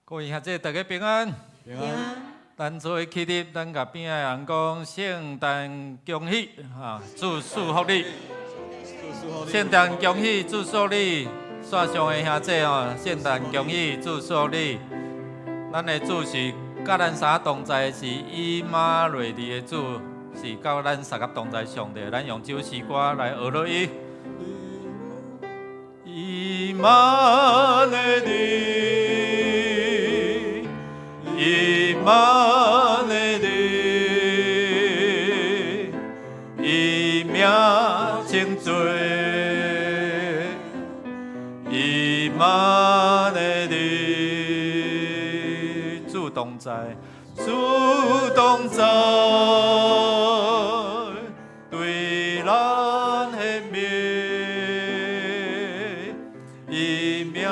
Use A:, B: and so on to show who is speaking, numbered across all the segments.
A: 各位兄弟，大家平安。
B: 平安。
A: 咱做伙起立，咱共邊仔人講聖誕恭喜，哈，主賜福你。聖誕恭喜，主賜福你。線上的兄弟吼，聖誕恭喜，主賜福你。咱的主是佮咱三同在，是以馬內利的主，是佮咱三個同在上帝。咱用這首詩歌來學落伊。以馬內利，以馬內利，伊名稱做以馬內利，主同在，主同在，對咱顯明，伊名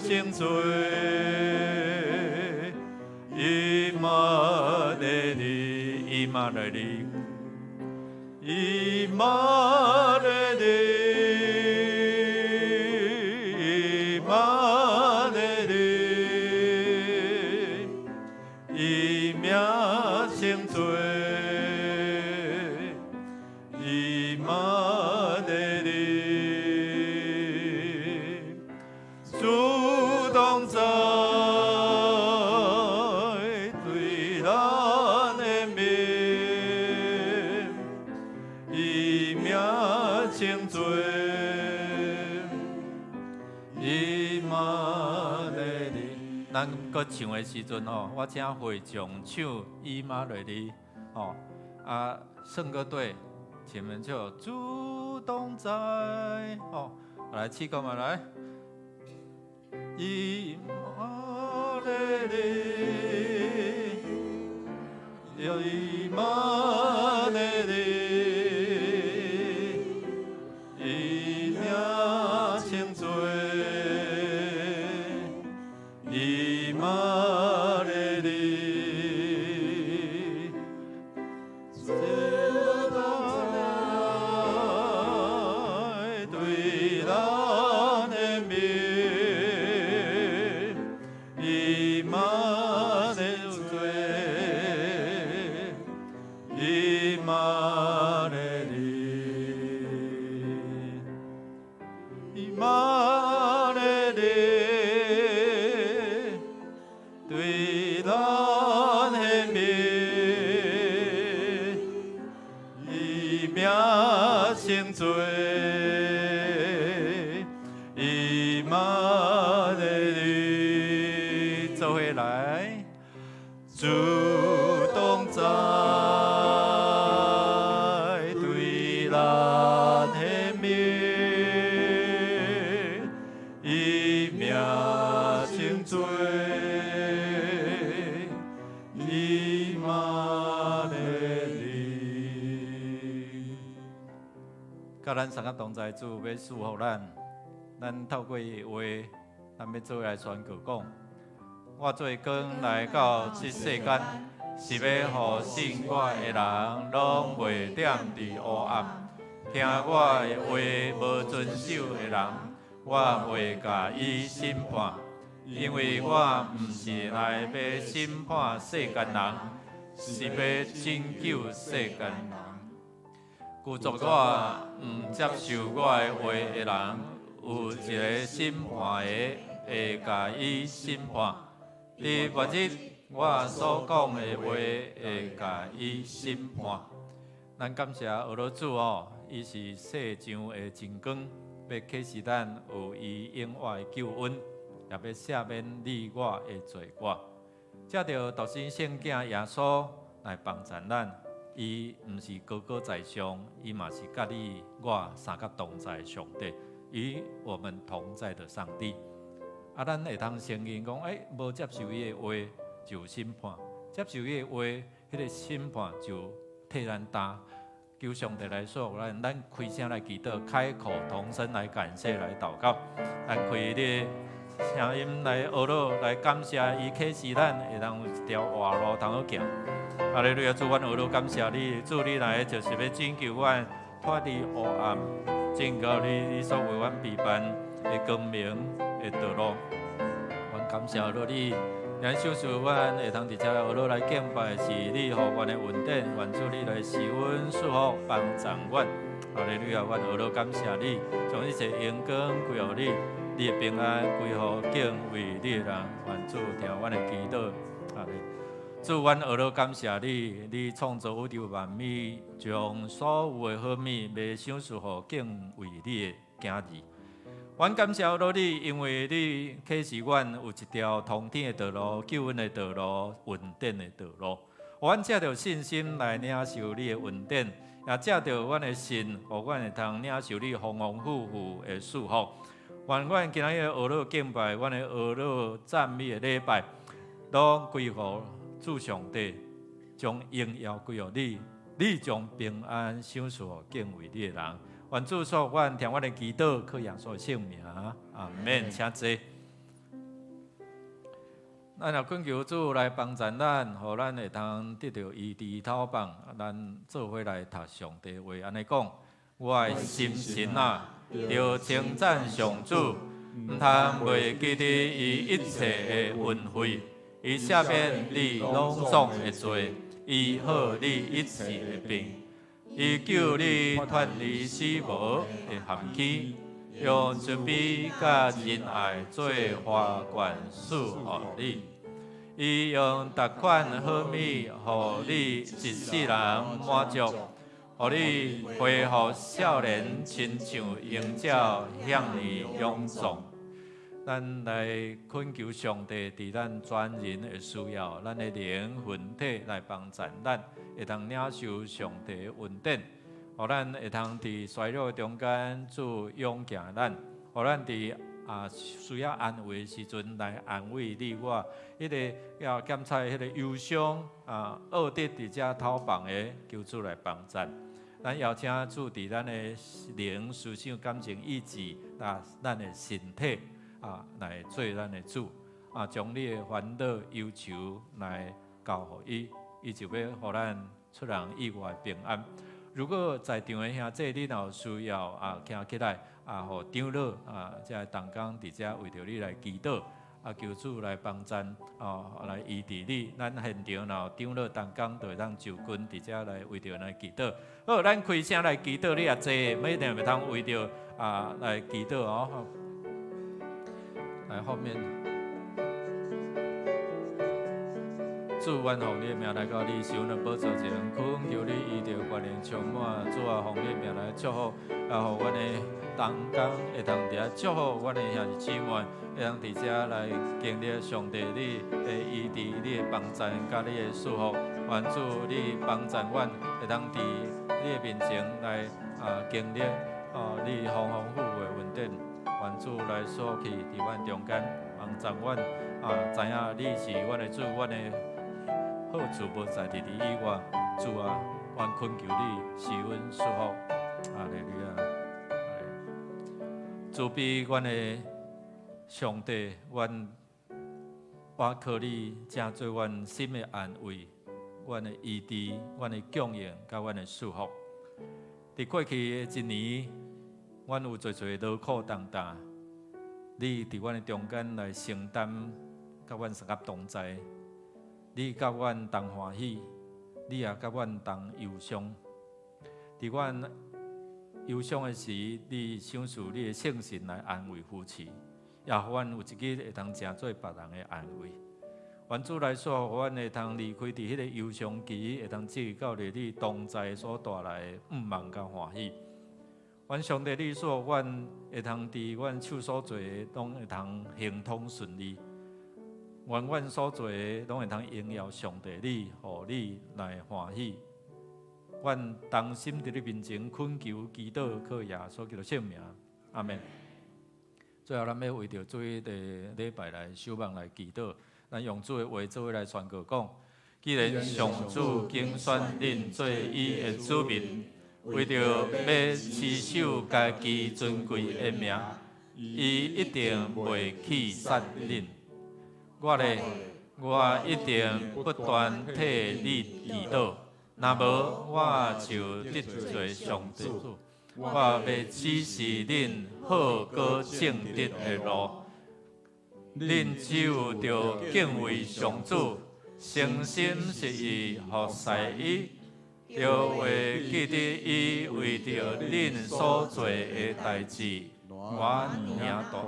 A: 稱做以馬內利，以馬內利，以馬內利，以馬內利，伊名稱做以馬內利，主同在，對咱顯明，伊名稱做以馬內利。咱閣唱的時陣吼，我請會眾唱以馬內利，吼啊，聖歌隊前面就主同在，吼，來試看覓來，以馬內利，以馬內利，伊名稱做以馬內利，主同在，對咱顯明，以馬內做以馬內利，以馬內利，對咱顯明，伊名稱做以馬內利，做伙來，主同在，對咱顯明，伊名稱做以馬內利。佮咱三個同在，主欲賜福咱，咱透過伊的話，咱欲做伙來宣告講：我做光來到這世間，是欲予信我的人攏袂踮佇烏暗。聽我的話無遵守的人，我袂共伊審判，因為我毋是來欲審判世間人，是欲拯救世間人。拒絕我、毋接受我的話的人，有一个審判的會共伊審判。佇末日，我所講的話會共伊審判。咱感謝阿羅主哦，伊是世上的真光，欲啟示咱有伊永活的救恩，也欲赦免你我的罪過。藉著獨生聖子耶穌來幫助咱，伊毋是高高在上，伊嘛是佮你我相佮同在的上帝，與我們同在的上帝。啊，咱會通承認講，無接受伊的話就有審判；接受伊的話，彼個審判就替咱擔。求上帝來賜福咱，咱開聲來祈禱，開口同聲來感謝來禱告。咱開你聲音來學落來感謝伊啟示咱，會當有一條活路通好行。哈利路亞，主，阮學落感謝你，主你來就是欲拯救阮脫離黑暗，進到你所為阮備辦的光明的道路。阮感謝主你，咱賞賜阮會通佇遮學樂來敬拜，是你予阮的恩典，願主你來賜阮祝福幫助阮。哈利路亞，阮學樂感謝你，將一切榮光歸予你，你的平安歸予敬畏你的人。願主聽阮的祈禱。哈利，主，阮學樂感謝你，你創造宇宙萬物，將所有的好物欲賞賜予敬畏你的囝兒。阮感謝主你，因為你啟示阮有一條通天的道路、救恩的道路、恩典的道路。阮藉著信心來領受你的恩典，也藉著阮的信，予阮會通領受你豐豐富富的祝福。願阮今仔日學樂敬拜，阮的學樂讚美的禮拜，攏歸予主上帝，將榮耀歸予你，你將平安賞賜予敬畏你的人。願主賜福阮聽阮的祈禱，靠耶穌的聖名，阿門。請坐。咱若懇求主來幫助咱，予咱會通得著醫治透放，咱做伙來讀上帝話，按呢講：我的心神啊，著稱讚上主，毋通袂記得伊一切的恩惠，伊赦免你攏總的罪，醫好你一切的病。伊救你脫離死亡的陷坑，用慈悲佮仁愛做花冠賜予你。伊用逐款好物，予你一世人滿足，予你恢復少年，親像鷹鳥遐爾勇壯。咱來懇求上帝，佇咱全人的需要，咱的靈魂體來幫助咱，會當領受上帝的恩典，予咱會通佇衰弱的中間，主勇健咱，予咱佇需要安慰的時陣來安慰你我。彼个要檢測彼個憂傷啊，臥佇遮透放的，求主來幫助。咱邀請主佇咱的靈、思想、感情、意志啊，咱的身體啊，來做咱的主啊，將你的煩惱、憂愁來交予伊，伊就欲予咱出人意外平安。如果在場的兄弟你若有需要啊，徛起來啊，予長老啊，遮的同工佇遮為著你來祈禱啊，求主來幫贊啊，來醫治你。咱現場若有長老同工，就會當就近佇遮來為著來祈禱。好，咱開聲來祈禱，你也坐，欲定會通為著啊來祈禱哦。來後面，主，阮奉你的名來到你施恩的寶座前，懇求你醫治關聯充滿。主啊，奉你的名來祝福，啊，予阮的同工會通佇遮祝福阮的兄弟姊妹，會通佇遮來經歷上帝你的醫治、你的幫助、佮你的祝福。願主你幫助阮，會通佇你的面前來經歷你豐豐富富的恩典。願主來賜福去佇阮中間，幫助阮啊，知影你是阮的主，阮的好處無在佇你以外。主啊，阮懇求你賜阮祝福。哈利路亞。慈悲阮的上帝，阮倚靠你，成做阮心的安慰，阮的醫治，阮的供應，佮阮的祝福。佇過去的一年，阮有濟濟勞苦擔擔，你佇阮的中間來承擔，佮阮相佮同在。你佮阮同歡喜，你也佮阮同憂傷。佇阮憂傷的時，你賞賜你的聖神來安慰扶持，也予阮有一日會通成做別人的安慰。願主來賜予阮會通離開佇彼个憂傷期，會通進入到你同在所帶來的向望佮歡喜。願上帝你賜予阮會通佇阮手所做的，攏會通亨通順利。願阮所做的，攏會通榮耀上帝你，予你來歡喜。阮同心佇你面前懇求祈禱，靠耶穌基督聖名，阿門。最後，咱欲為著主日的禮拜來守望來祈禱，咱用主的話做伙來宣告講：既然上主揀選恁做伊的子民，為著欲持守家己尊貴的名，伊一定袂棄殺恁。我咧，我一定不斷替你祈禱，若無我就得罪上帝。我欲指示恁好閣正直的路。恁只有著敬畏上主，誠心實意服侍伊，著會記得伊為著恁所做的代誌，偌爾大。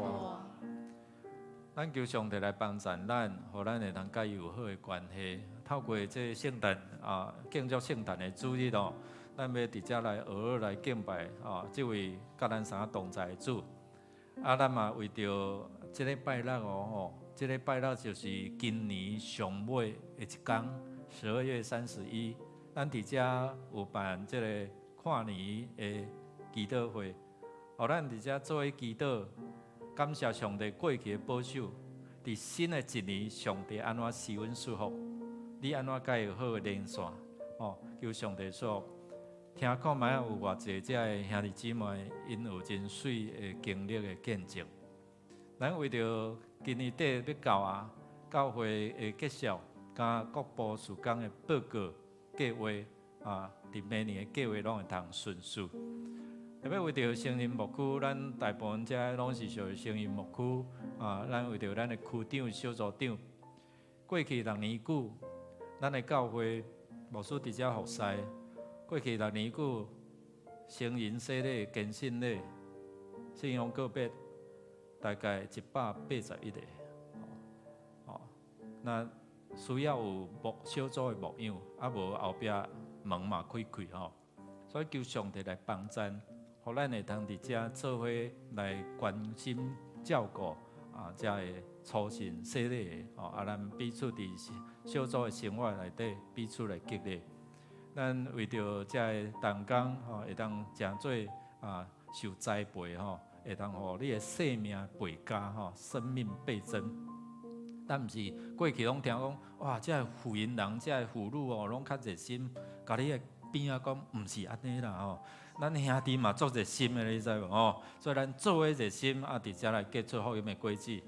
A: 咱求上帝來幫贊咱，予咱會當佮伊有好的關係。透過這聖誕啊，慶祝聖誕的主日哦，咱欲佇遮來學來敬拜啊，這位佮咱三同在的主。啊，咱嘛為著這禮拜六哦吼，這禮拜六就是今年上尾的一工，12月31，咱佇遮有辦這個跨年的祈禱會，予咱佇遮做伙祈禱。感謝上帝過去的保守，佇新的一年，上帝按怎賜阮祝福？你按怎佮伊有好的連線？哦，求上帝祝福。聽看覓有偌濟遮的兄弟姊妹，𪜶有真媠的經歷的見證。咱為著今年底欲到啊，教會的績效佮各部事工的報告計劃啊，佇明年的計劃攏會通順遂。特別為著成人牧區，咱大部分遮攏是屬於成人牧區啊。咱為著咱的區長、小組長，過去六年久，咱的教會牧師佇遮服侍。過去六年久，成人洗禮、堅信禮、信仰告白，大概181個。哦，那需要有牧小組的牧養，啊無後壁門嘛開開吼。所以求上帝來幫贊。予咱會當佇遮做伙來關心照顧啊，遮的初信洗禮的吼，啊，咱彼此佇小組的生活內底彼此來激勵。咱為著遮的同工吼，會當誠做啊受栽培吼，會當予你的生命倍加吼，生命倍增。咱毋是過去攏聽講，哇！遮的婦人人，遮的婦女哦，攏較熱心，共你的邊仔講，毋是按呢啦吼。咱兄弟嘛足熱心的，你知無吼？所以咱做伙熱心啊，佇遮來結出福音的果子。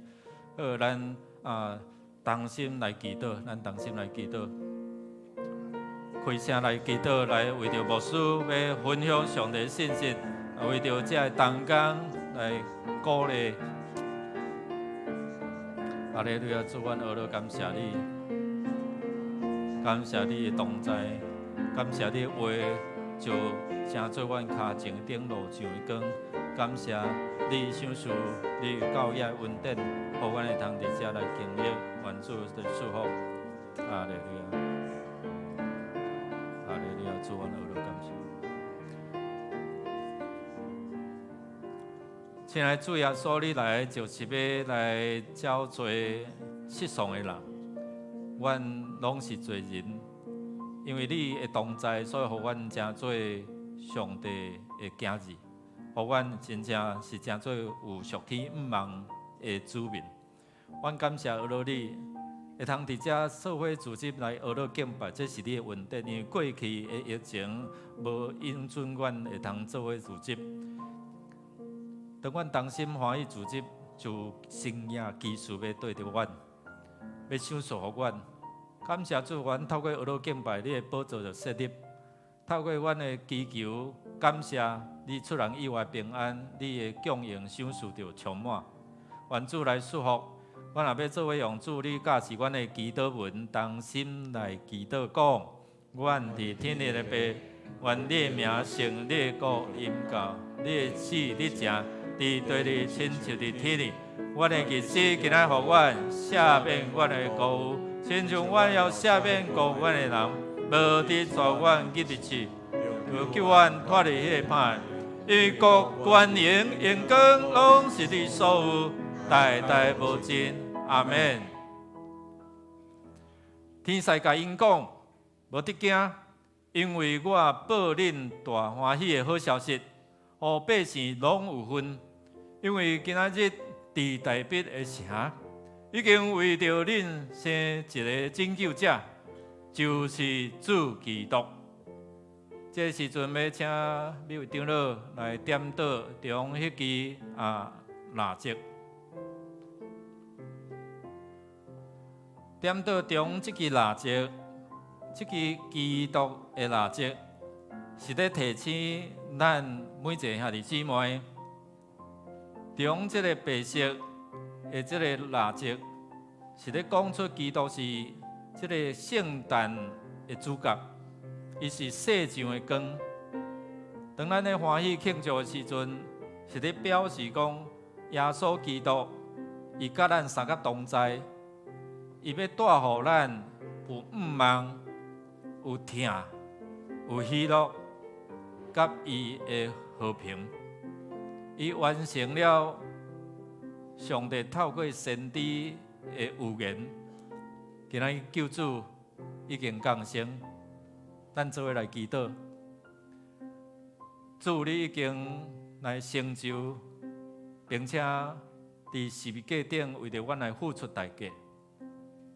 A: 好，咱啊同心來祈禱，咱同心來祈禱，開聲來祈禱，來為著牧師欲分享上帝信息，為著遮的同工來鼓勵。哈利路亞，主，阮呵咾感謝你，感謝你的同在，感謝你的話就成做阮跤前的燈，路上的光。感謝你賞賜你教會恩典，予阮會通佇遮來經歷，願主的祝福。哈利路亞，哈利路亞，主，阮呵咾感謝。親愛主耶穌，你來就是欲來召做失喪的人。阮攏是罪人，因為你的同在，所以予阮成做上帝的囝兒，予阮真正是成做有屬天向望的子民。阮感謝呵咾你，會通佇遮社會組織來呵咾敬拜，這是你的恩典。因為過去的疫情無允准阮會通做伙聚集。當阮同心歡喜聚集，就神蹟奇事欲對著阮，欲賞賜予阮。感謝主，阮透過呵咾敬拜，你的寶座就設立；透過阮的祈求，感謝你出人意外平安，你的供應賞賜就充滿。願主來祝福，阮若欲做伙用主你教示阮的祈禱文，同心來祈禱講：阮佇天頂的父，願你的名聖，你的國臨到，你的旨意成。佇地裡親像佇天裡，阮的日子今仔予阮，赦免阮的過誤，親像阮也赦免過阮的人，無得帶阮入去試，著救阮脫離彼个歹。因為國權榮榮光攏是你所有，代代無盡。阿門。天使共𪜶講，無得驚，因為我報恁大歡喜的好消息，予百姓攏有份。因為今仔日佇大衛的城，已經為著恁生一个拯救者，就是主基督。這時陣欲請美惠長老來點燈中彼支啊蠟燭，點燈中這支蠟燭，這支基督的蠟燭，是咧提醒咱每一个兄弟姊妹。中這个白色的這个蠟燭，是咧講出基督是這个聖誕的主角，伊是世上的光。當咱咧歡喜慶祝的時陣，是咧表示講耶穌基督伊佮咱相佮同在，伊欲帶予咱有盼望、有疼、有喜樂，佮伊的和平。伊完成了上帝透過先知的預言，今仔日救主已經降生，咱做伙來祈禱。主，你已經來成就，並且佇十字架頂為著阮來付出代價。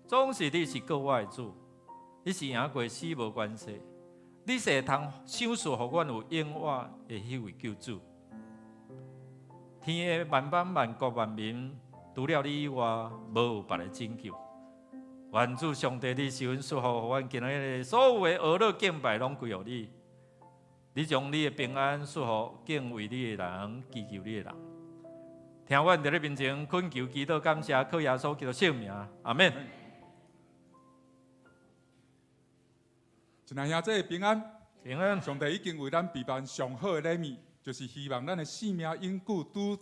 A: 總是你是救我的主，你是贏過死無關係，你是會通賞賜予阮有永活的彼位救主。天下萬邦萬國萬民，除了你以外，無有別个拯救。願主上帝，你賜恩賜福，予阮今仔日所有的呵咾敬拜攏歸予你。你將你的平安賜予敬畏你的人，祈求你的人。聽阮佇你面前懇求祈禱感謝，靠耶穌基督聖名，阿們。
B: 親愛兄弟平安，
A: 平安。
B: 上帝已經為咱備辦上好的禮物，就是希望咱的生命永久拄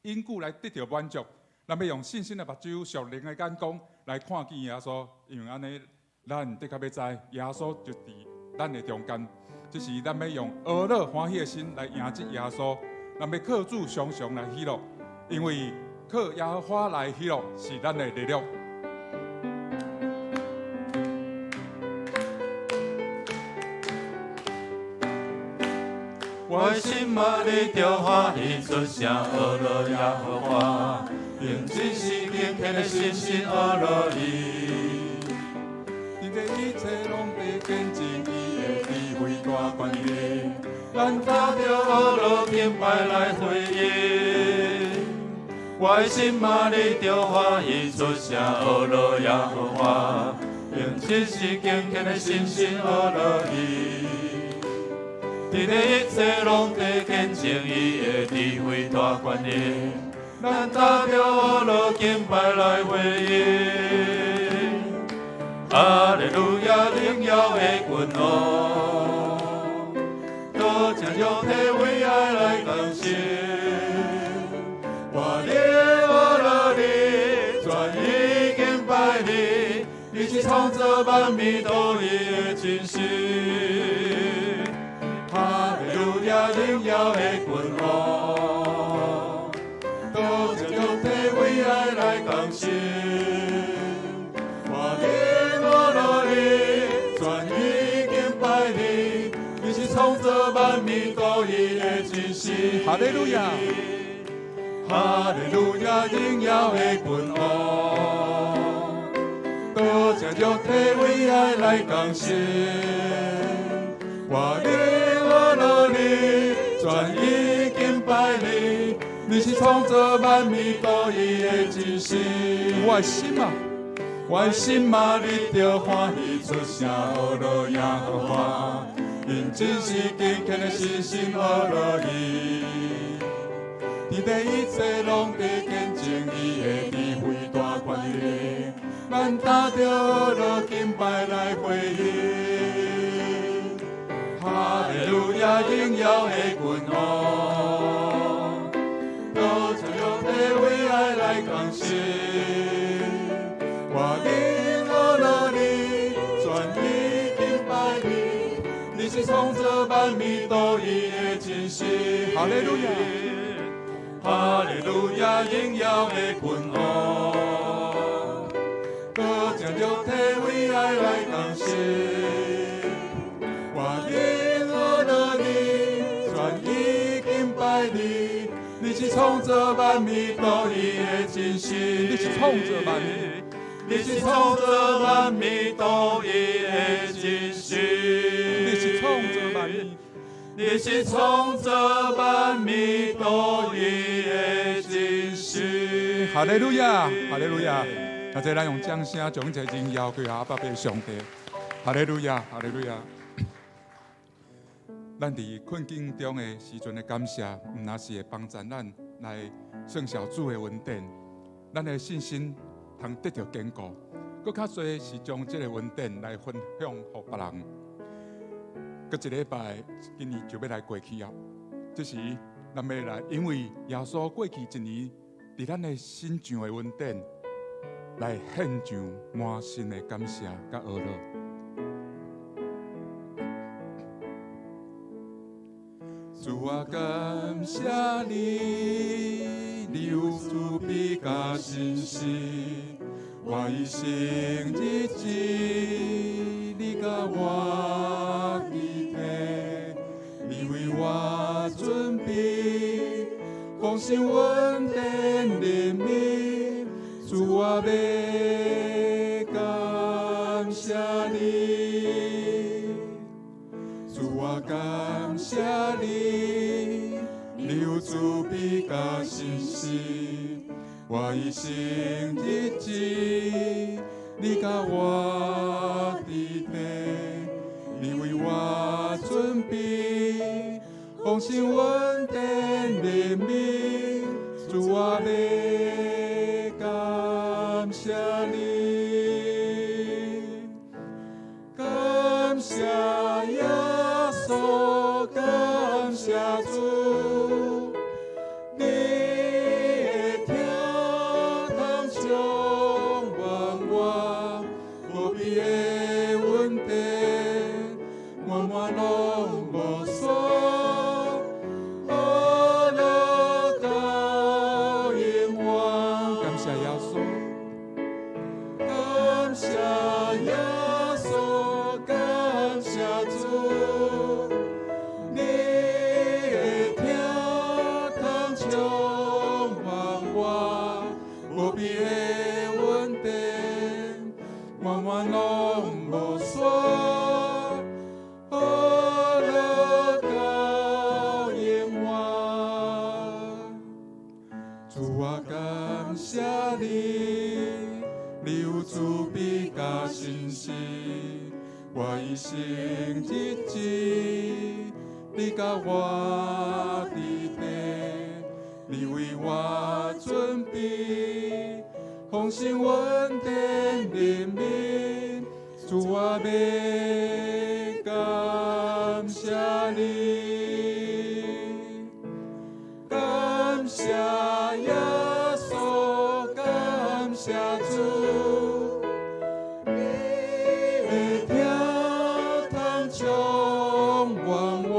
B: 永久來得著滿足。咱欲用信心的目睭、屬靈的眼光來看見耶穌，因為按呢，咱的確欲知耶穌就佇咱的中間。這時咱欲用呵咾歡喜的心來迎接耶穌，咱欲靠主常常來喜樂，因為靠耶和華來喜樂是咱的力量。
A: 我的心啊，你著歡喜出聲，呵咾耶和華，用真實敬虔的信心呵咾伊。
B: 天地一切攏佇見證伊的智慧大權力，
A: 咱踏著呵咾敬拜來回應。我的心啊，你著歡喜出聲，呵咾耶和華，用真實敬虔的信心呵咾伊。天地一切攏佇見證伊的智慧大權力，咱踏著呵咾敬拜來回應。哈利路亞，榮耀的君王，多將肉體為愛來降生。我靈呵咾你，全意敬拜你，你是創造萬物獨一的真神。哈利路亞，榮耀的君王，道成肉體為愛來降生。我靈呵咾你，全意敬拜你，你是創造萬物獨一的真神。
B: 哈利路亞，
A: 哈利路亞，榮耀的君王，道成肉體為愛來降生。我靈呵咾你，全意敬拜你，你是創造萬物獨一的真神。
B: 我的心啊，
A: 我的心啊，你著歡喜出聲，呵咾耶和華，用真實敬虔的信心呵咾伊。天地一切攏佇見證伊的智慧大權力，咱踏著呵咾敬拜來回應。哈利路亞，榮耀的君王，道成肉體為愛來降生。我靈呵咾你，全意敬拜你，你是創造萬物獨一的真神。
B: 哈利路亞，
A: 哈利路亞，榮耀的君王，道成肉體為愛來降生。我靈呵咾你，全意敬拜你，你是創造萬物獨一的真神。
B: 你是創造萬物，
A: 你是創造萬物獨一的真神。
B: 你是創造萬物，
A: 你是創造萬物獨一的真神。
B: 哈利路亞，哈利路亞。那這咱用掌聲將這榮耀歸予阿爸父上帝。哈利路亞，哈利路亞。咱佇困境中的時陣的感謝，毋但是會幫助咱來算數主的恩典。咱的信心通得著堅固。閣較濟是將這个恩典來分享予別人。閣一禮拜，今年就欲來過去啊！這時，咱欲來，因為耶穌過去一年，佇咱的身上的恩典，來獻上滿心的感謝佮呵咾。主啊，感謝你，你有慈悲佮信實，我一生日子，你佮我佇體，你為我準備豐盛恩典憐憫，主啊，欲感謝你，主啊，感謝你，你有慈悲佮信實，我一生日子，你佮我佇體，你為我準備豐盛恩典憐憫，主啊，欲感謝你，感謝耶穌，感謝主，你的疼通充滿我，無比的恩典，滿滿攏無煞，呵咾到永遠。感謝耶穌，感謝耶穌，感謝主，你的疼通充滿我，無比的恩典，滿滿攏無煞，呵咾到永遠。主啊，感謝你，你有慈悲佮信實，我一生日子，你佮我佇體，你為我準備豐盛恩典憐憫，主啊，欲感謝你，感謝耶穌，感謝主，你的疼通充滿我，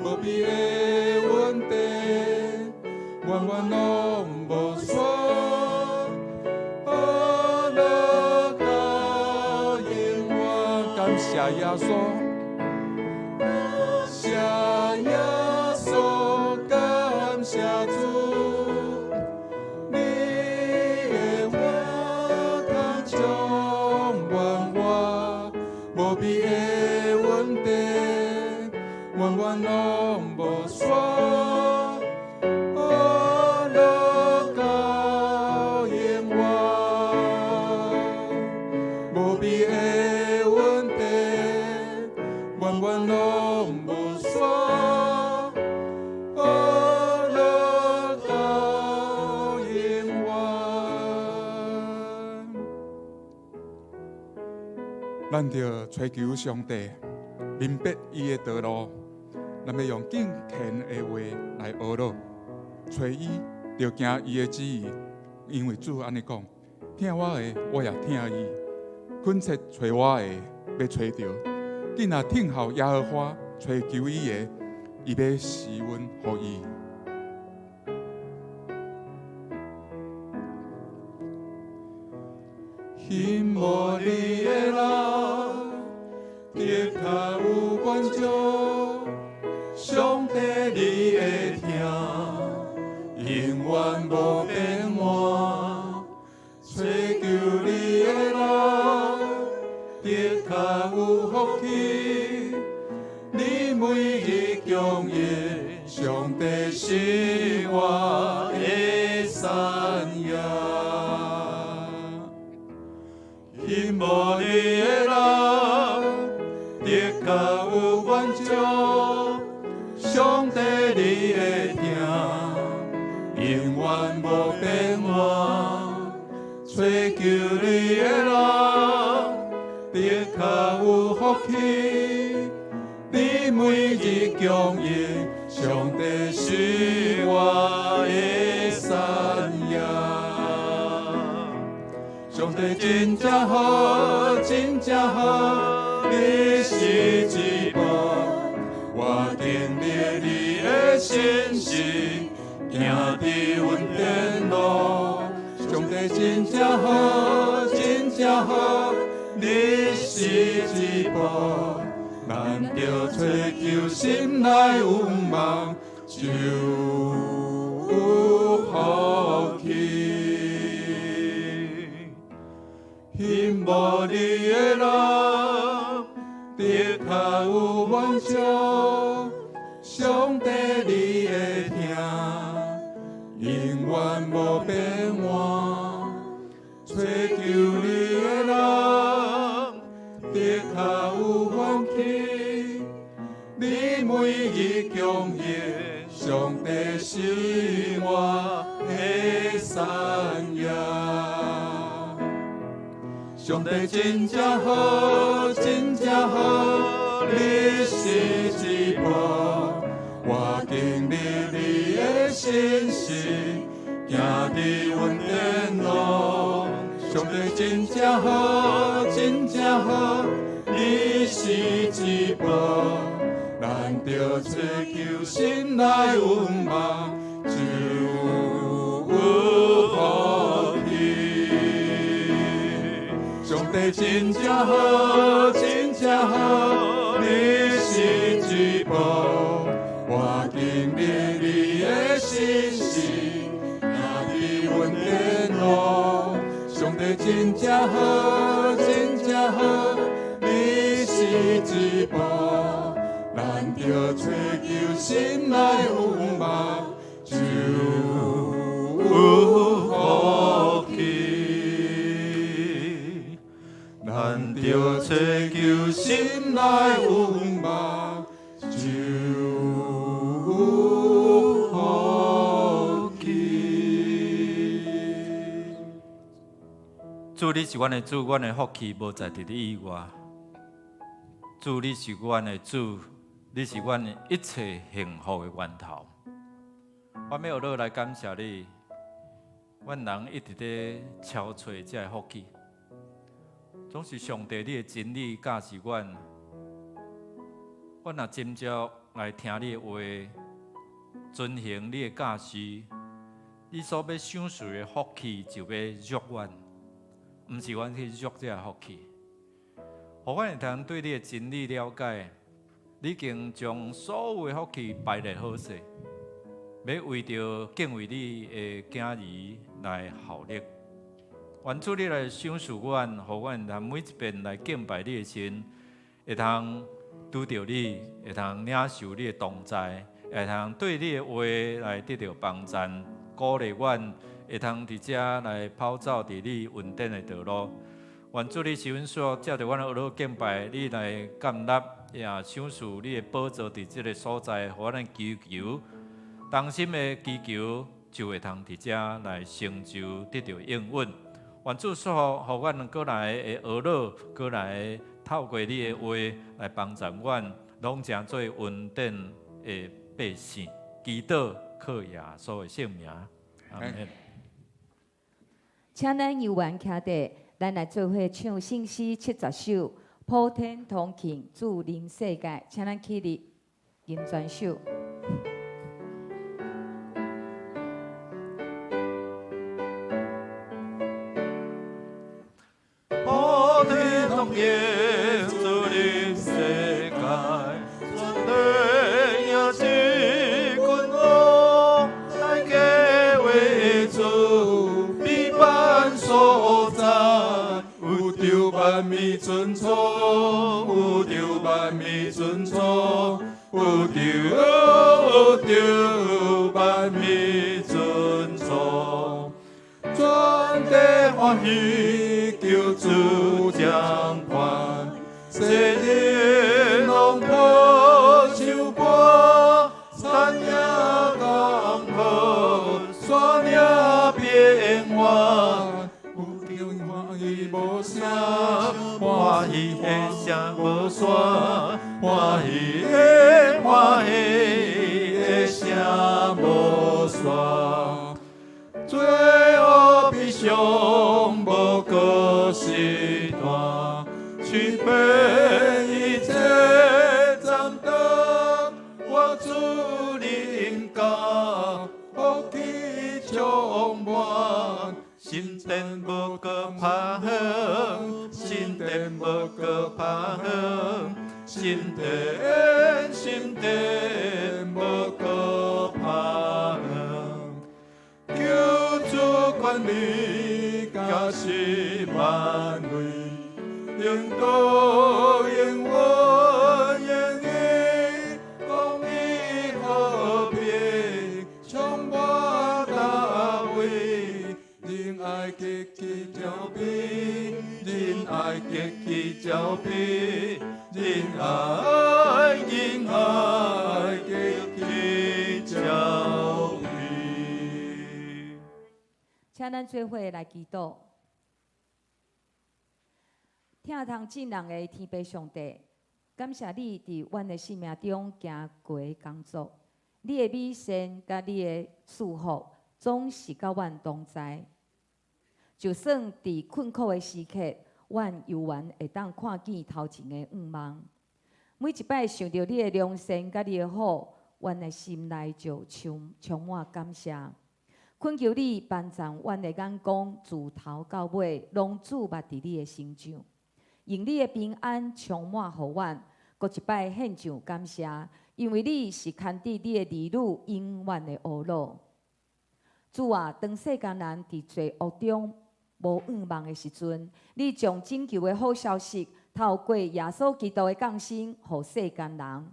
B: 無比的恩典，源源攏無煞，呵咾到永遠。感謝耶穌，感謝耶穌，感謝主，你的話通充滿我，無比的恩典，源源攏無煞，呵咾到永遠。無比的恩典，源源攏無煞，呵咾到永遠。咱著揣求上帝，明白伊的道路，咱欲用敬虔的話來呵咾，揣伊，著行伊的旨意，因為主按呢講：疼我的，我也疼伊；懇切揣我的，欲揣著。囝若聽候耶和華，揣求伊的，伊欲施恩予伊。希望你的人，的確有滿足，上帝你的疼，永遠無變換。揣求你的人，的確有福氣，你每日供應，上帝是我的產業。希望你的人，的確有滿足，上帝你的疼，永遠無變換。福氣，你每日供應，上帝是我的產業。上帝真正好，真正好，你是至寶，我經歷你的信實，行佇恩典路。上帝真正好，真正好，你是至寶，咱著追求心內有望，就有福氣。欣慕你的人，的確有滿足，上帝你會聽，永遠無變換。追求你的人，的確有歡喜，你每日供應，上帝是我的產業。上帝真正好，真正好，你是至寶，我經歷你的信實，行佇恩典路。上帝真正好，真正好，你是至寶，咱著追求心內有望，就有福氣。上帝真正好，真正好，你是至寶，我經歷你的信實，行佇恩典路。上帝真正好，真正好，你是至寶，咱著追求心內有望，就有福氣。咱著追求心內有望，就有福氣。
A: 主，你是阮的主，阮的福氣無在佇你以外。主，你是阮的主，你是阮一切幸福的源頭。我欲學來感謝你，阮人一直咧敲揣這个福氣，總是上帝你的真理教示阮。阮若斟酌來聽你的話，遵行你的教示，你所欲賞賜的福氣就欲約阮，毋是阮去約這个福氣。予阮會通對你的真理了解，你已經將所有的福氣排列好勢，欲為著敬畏你的囝兒來效力。願主你來賞賜阮，予阮通每一遍來敬拜你的時，會通拄著你，會通領受你的同在，會通對你的話來得著幫贊，鼓勵阮，會通佇遮來跑走佇你恩典的道路。願主你賜阮說，藉著阮學樂敬拜，你來建立也賞賜你的寶座佇這个所在，予咱祈求，同心的祈求就會通佇遮來成就，得著應允。願主祝福，予阮閣來的學樂，閣來透過你的話來幫助阮，攏成做恩典的百姓。祈禱靠耶穌的聖名，阿們。
C: 請咱猶原徛佇，咱來做伙唱聖詩70首，普天同慶主臨世界，請咱起立，吟全首。
A: 普天同慶主臨世界，全地迎接君王，來敬畏主，美萬所在，
B: 宇宙萬物尊崇，宇宙萬物尊崇，宇宙宇宙萬物尊崇，全地歡喜，求主掌權，世人攏抱手歌，山嶺江河，山嶺變幻，
D: 有歡喜無聲，歡
A: 歡喜的聲無煞，歡喜的歡喜的聲無煞，罪惡悲傷無閣時段，除非一切暫斷，我主臨到，福氣充滿，心電無閣拍遠，心電無閣拍遠，心電心電無閣拍遠，救主權力加是萬位，永道永遠永遠，公義和平充滿大衛，仁愛極其照庇，仁愛極其照庇，仁愛仁愛極其照庇。
C: 請咱做伙來祈禱。疼痛眾人的天父上帝，感謝你佇阮的生命中行過的工作，你的美善佮你的賜福，總是佮阮同在。就算佇困苦的時刻，阮猶原會當看見頭前的願望。每一擺想著你的良善佮你的好，阮的心內就充滿感謝。懇求你幫助阮的眼光，自頭到尾攏注目佇你的身上，用你的平安充滿予阮，閣一擺獻上感謝，因為你是牽佇你的兒女永遠的烏魯。主啊，當世間人佇罪惡中無願望的時陣，你將拯救的好消息透過耶穌基督的降生，予世間人。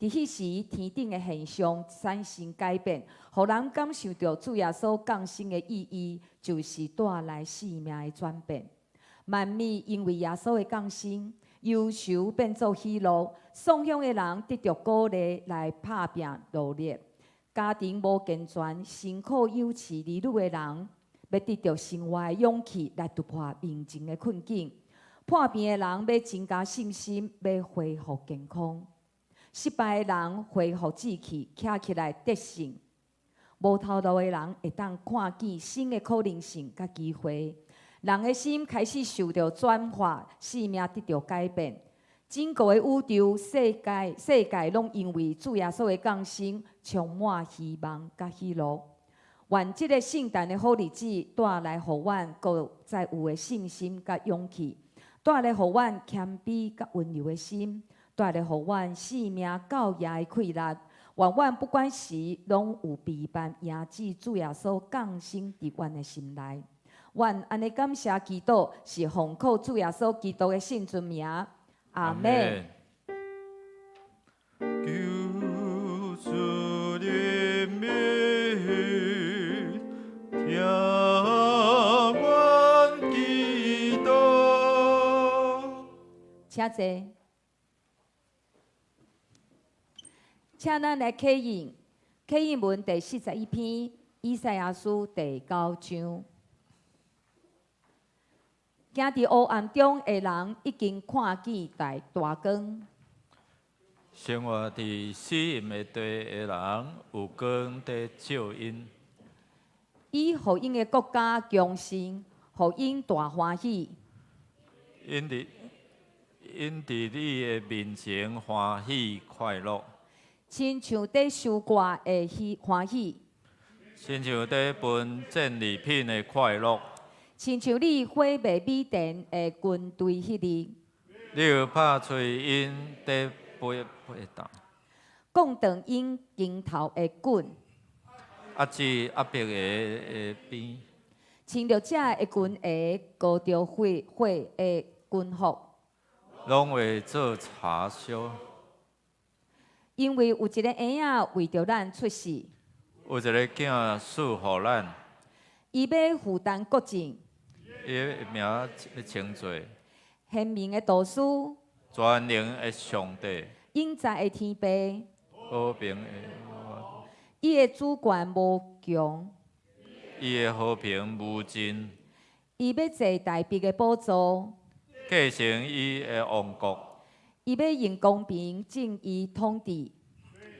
C: 佇彼時，天頂的現象產生改變，予人感受著主耶穌降生的意義，就是帶來生命的轉變。萬物因為耶穌的降生，憂愁變做喜樂，喪鄉的人得著鼓勵來拍拚努力。家庭無健全、辛苦養飼兒女的人，欲得著生活的勇氣來突破面前的困境。破病的人欲增加信心，欲恢復健康。失敗的人恢復志氣，徛起來得勝。無頭路的人會當看見新的可能性佮機會。人的心開始受著轉化，生命得著改變。整個的宇宙世界攏因為主耶穌的降生，充滿希望佮喜樂。願這個聖誕的好日子帶來予阮閣再有的信心佮勇氣，帶來予阮謙卑佮溫柔的心，帶來予阮生命到夜的氣力。願阮不管時攏有陪伴，迎接主耶穌降生佇阮的心內。阮按呢感謝祈禱，是奉靠主耶穌基督的聖尊名。阿們。
A: 求主憐憫，聽阮祈禱。
C: 請坐。請咱來啟應，啟應文第41篇，以賽亞書第9章。行佇黑暗中的人已經看見大大光。
A: 生活佇死蔭的地的人，有光佇照𪜶。
C: 伊予𪜶的國家強盛，予𪜶大歡喜。
A: 𪜶佇你的面前歡喜快樂，
C: 親像佇收割的歡喜，
A: 親像佇分戰利品的快樂。
C: 親像你毀滅米甸的軍隊彼日，
A: 你有拍碎𪜶佇背背擔，
C: 摃斷𪜶肩頭的棍，
A: 壓制亞伯的鞭，
C: 穿著這的軍鞋，裹著火火的軍服，
A: 攏會做柴燒。
C: 因為有一个嬰仔為著咱出世，
A: 有一个囝賜予咱，
C: 伊欲負擔國政，
A: 伊的名欲稱做
C: 賢明的導師，
A: 全能的上帝，
C: 永在的天父，
A: 和平的，
C: 伊的主權無窮，
A: 伊的和平無盡，
C: 伊欲坐大衛的寶座，
A: 繼承伊的王國。
C: 伊欲用公平正義統治，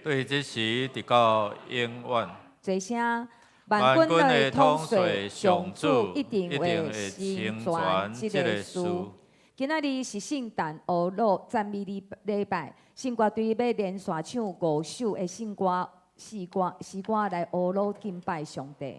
A: 對這時直到永遠。
C: 齊聲，
A: 萬
C: 萬
A: 軍的
C: 軍的統
A: 統
C: 帥
A: 帥上
C: 上主
A: 主
C: 一定
A: 一定
C: 會
A: 會
C: 成
A: 成
C: 全
A: 全這
C: 這個事
A: 個事。
C: 今仔日是聖誕呵咾讚美禮禮拜，聖歌隊欲連續唱五首的聖歌、詩歌、詩歌來呵咾敬拜上帝。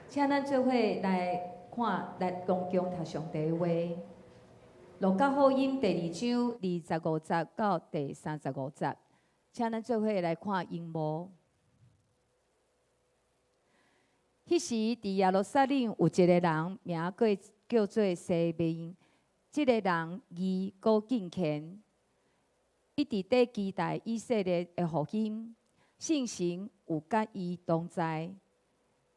C: 請咱做伙來看，來同共讀上帝的話。路加福音第二章25節到第35節，請咱做伙來看螢幕。彼時，佇耶路撒冷有一个人，名叫做西面。這个人義閣敬虔，一直佇期待以色列的復興，聖神有佮伊同在。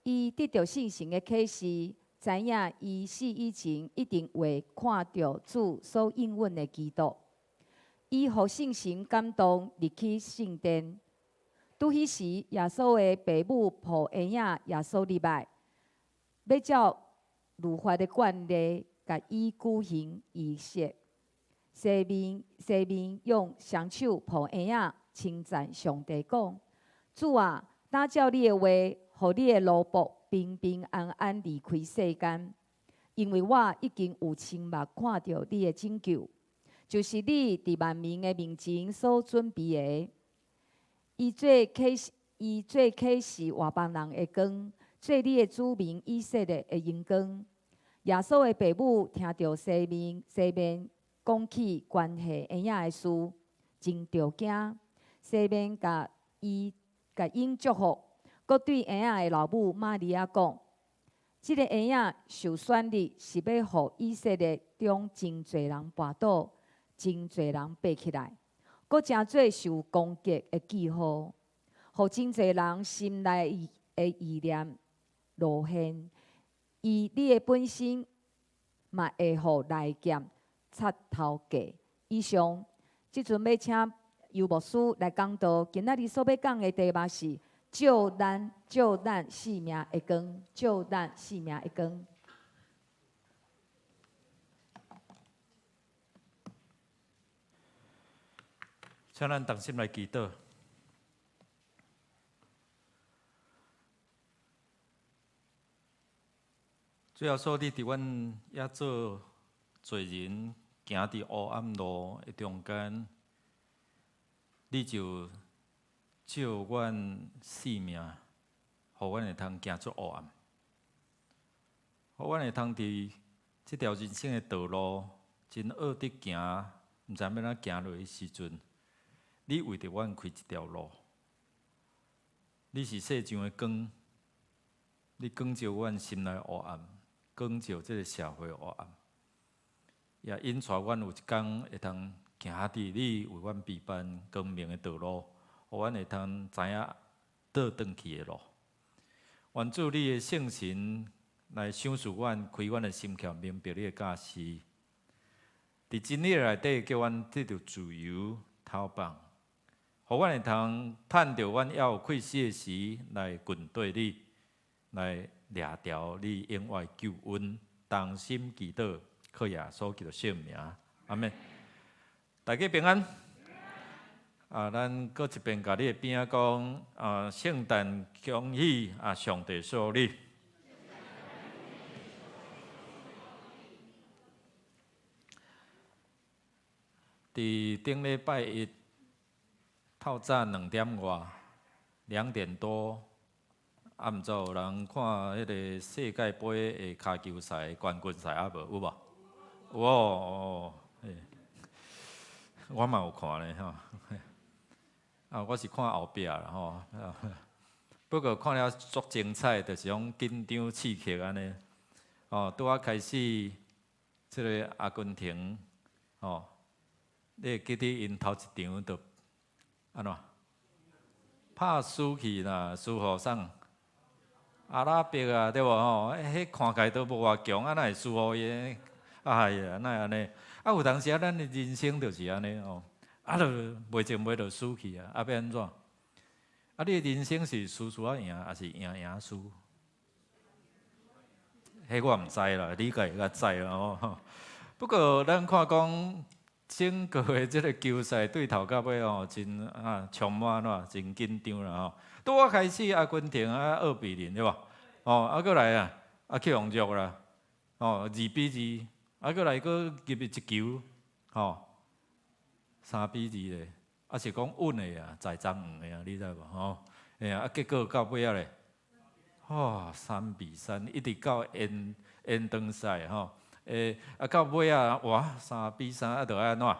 C: 伊得著聖神的啟示，知影伊死以前一定會看著主所應允的基督。伊予聖神感動，入去聖殿。拄彼時，耶穌的爸母抱嬰仔耶穌入來，欲照律法的慣例，共伊舉行儀式。西面西面用雙手抱嬰仔，稱讚上帝講：主啊，當照你的話，予你的奴僕平平安安離開世間，因為我已經有親目看著你的拯救，就是你佇萬民的面前所準備的。伊做啟示，伊做啟示外邦人的光，做你的子民以色列的榮光。耶穌的爸母聽著西面西面講起關係嬰仔的事，真著驚。西面共伊共𪜶祝福，閣對嬰仔的老母瑪利亞講：這个嬰仔受選立，是欲予以色列中真濟人跋倒，真濟人爬起來。閣成做受攻擊的記號，予真濟人心內的意念露現。伊你的本身嘛會予利劍插頭過。以上，這陣欲請尤牧師來講道。今仔日所欲講的題目是照咱照咱性命的光，照咱性命的光。
A: 請咱同心來祈禱。主耶穌，你佇阮猶做罪人，行佇黑暗路的中間，你就照阮性命，予阮會通行出黑暗，予阮會通佇這條人生的道路真僫得行，毋知欲按怎行落去時陣。你為著阮開一條路，你是世上的光，你光照阮心內黑暗，光照這个社會黑暗，也引帶阮有一工會通行佇你為阮備辦光明的道路，予阮會通知影倒轉去的路。願主你的聖神來賞賜阮，開阮的心竅，明白你的教示。佇真理內底，叫阮得著自由、透放。予阮會通趁著阮猶有氣息的時，來跟綴你，來掠著你永遠救恩，同心祈禱，靠耶穌基督聖名，阿們。大家平安。啊，咱閣一遍共你的邊仔講，啊，聖誕恭喜啊，上帝賜福你。佇頂禮拜一透早兩點外，兩點多，啊，毋知有人看彼个世界盃的跤球賽冠軍賽啊無？有無？有哦，哦，我嘛有看咧吼。啊，我是看後壁啦吼。不過看了足精彩，就是講緊張刺激按呢。哦，拄仔開始，這个阿根廷，吼，你會記得𪜶頭一場就按怎？拍輸去啦，輸予啥？阿拉伯啊，對無吼？彼看起來都無偌強，啊，哪會輸予伊？哎呀，哪會按呢？啊，有當時啊，咱的人生就是按呢吼，啊，就袂前袂就輸去啊，啊，欲按怎？啊，你的人生是輸輸仔贏，抑是贏贏輸？彼我毋知啦，你家己較知啦吼。不過咱看講整個的這个球賽對頭到尾吼，真啊充滿怎真緊張啦吼。拄仔開始阿根廷啊2比0對無？哦，啊閣來啊，啊去予弱啦，哦2比2，啊閣來閣入去一球，吼3比2咧，啊是講穩的啊，在爭黃的啊，你知無吼？嘿啊，結果到尾仔咧，哦，3比3，一直到延長賽吼，啊到尾啊，哇，3比3啊，著愛按怎？啊，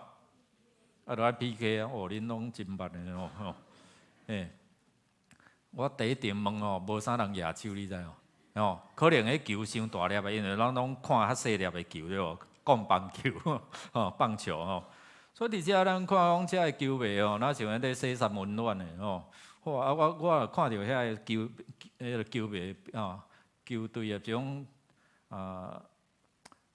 A: 著愛 PK 啊！哦，恁攏真捌的哦，吼，我第一場問吼，無啥人舉手，你知無？哦，可能彼球傷大粒的，因為咱攏看較細粒的球對無？棍棒球，吼，棒球吼。所以佇遮咱看講遮的球迷吼，若像按咧洗衫溫暖的吼。哇！啊，我看著遐个球，彼个球迷吼，球隊的這種啊，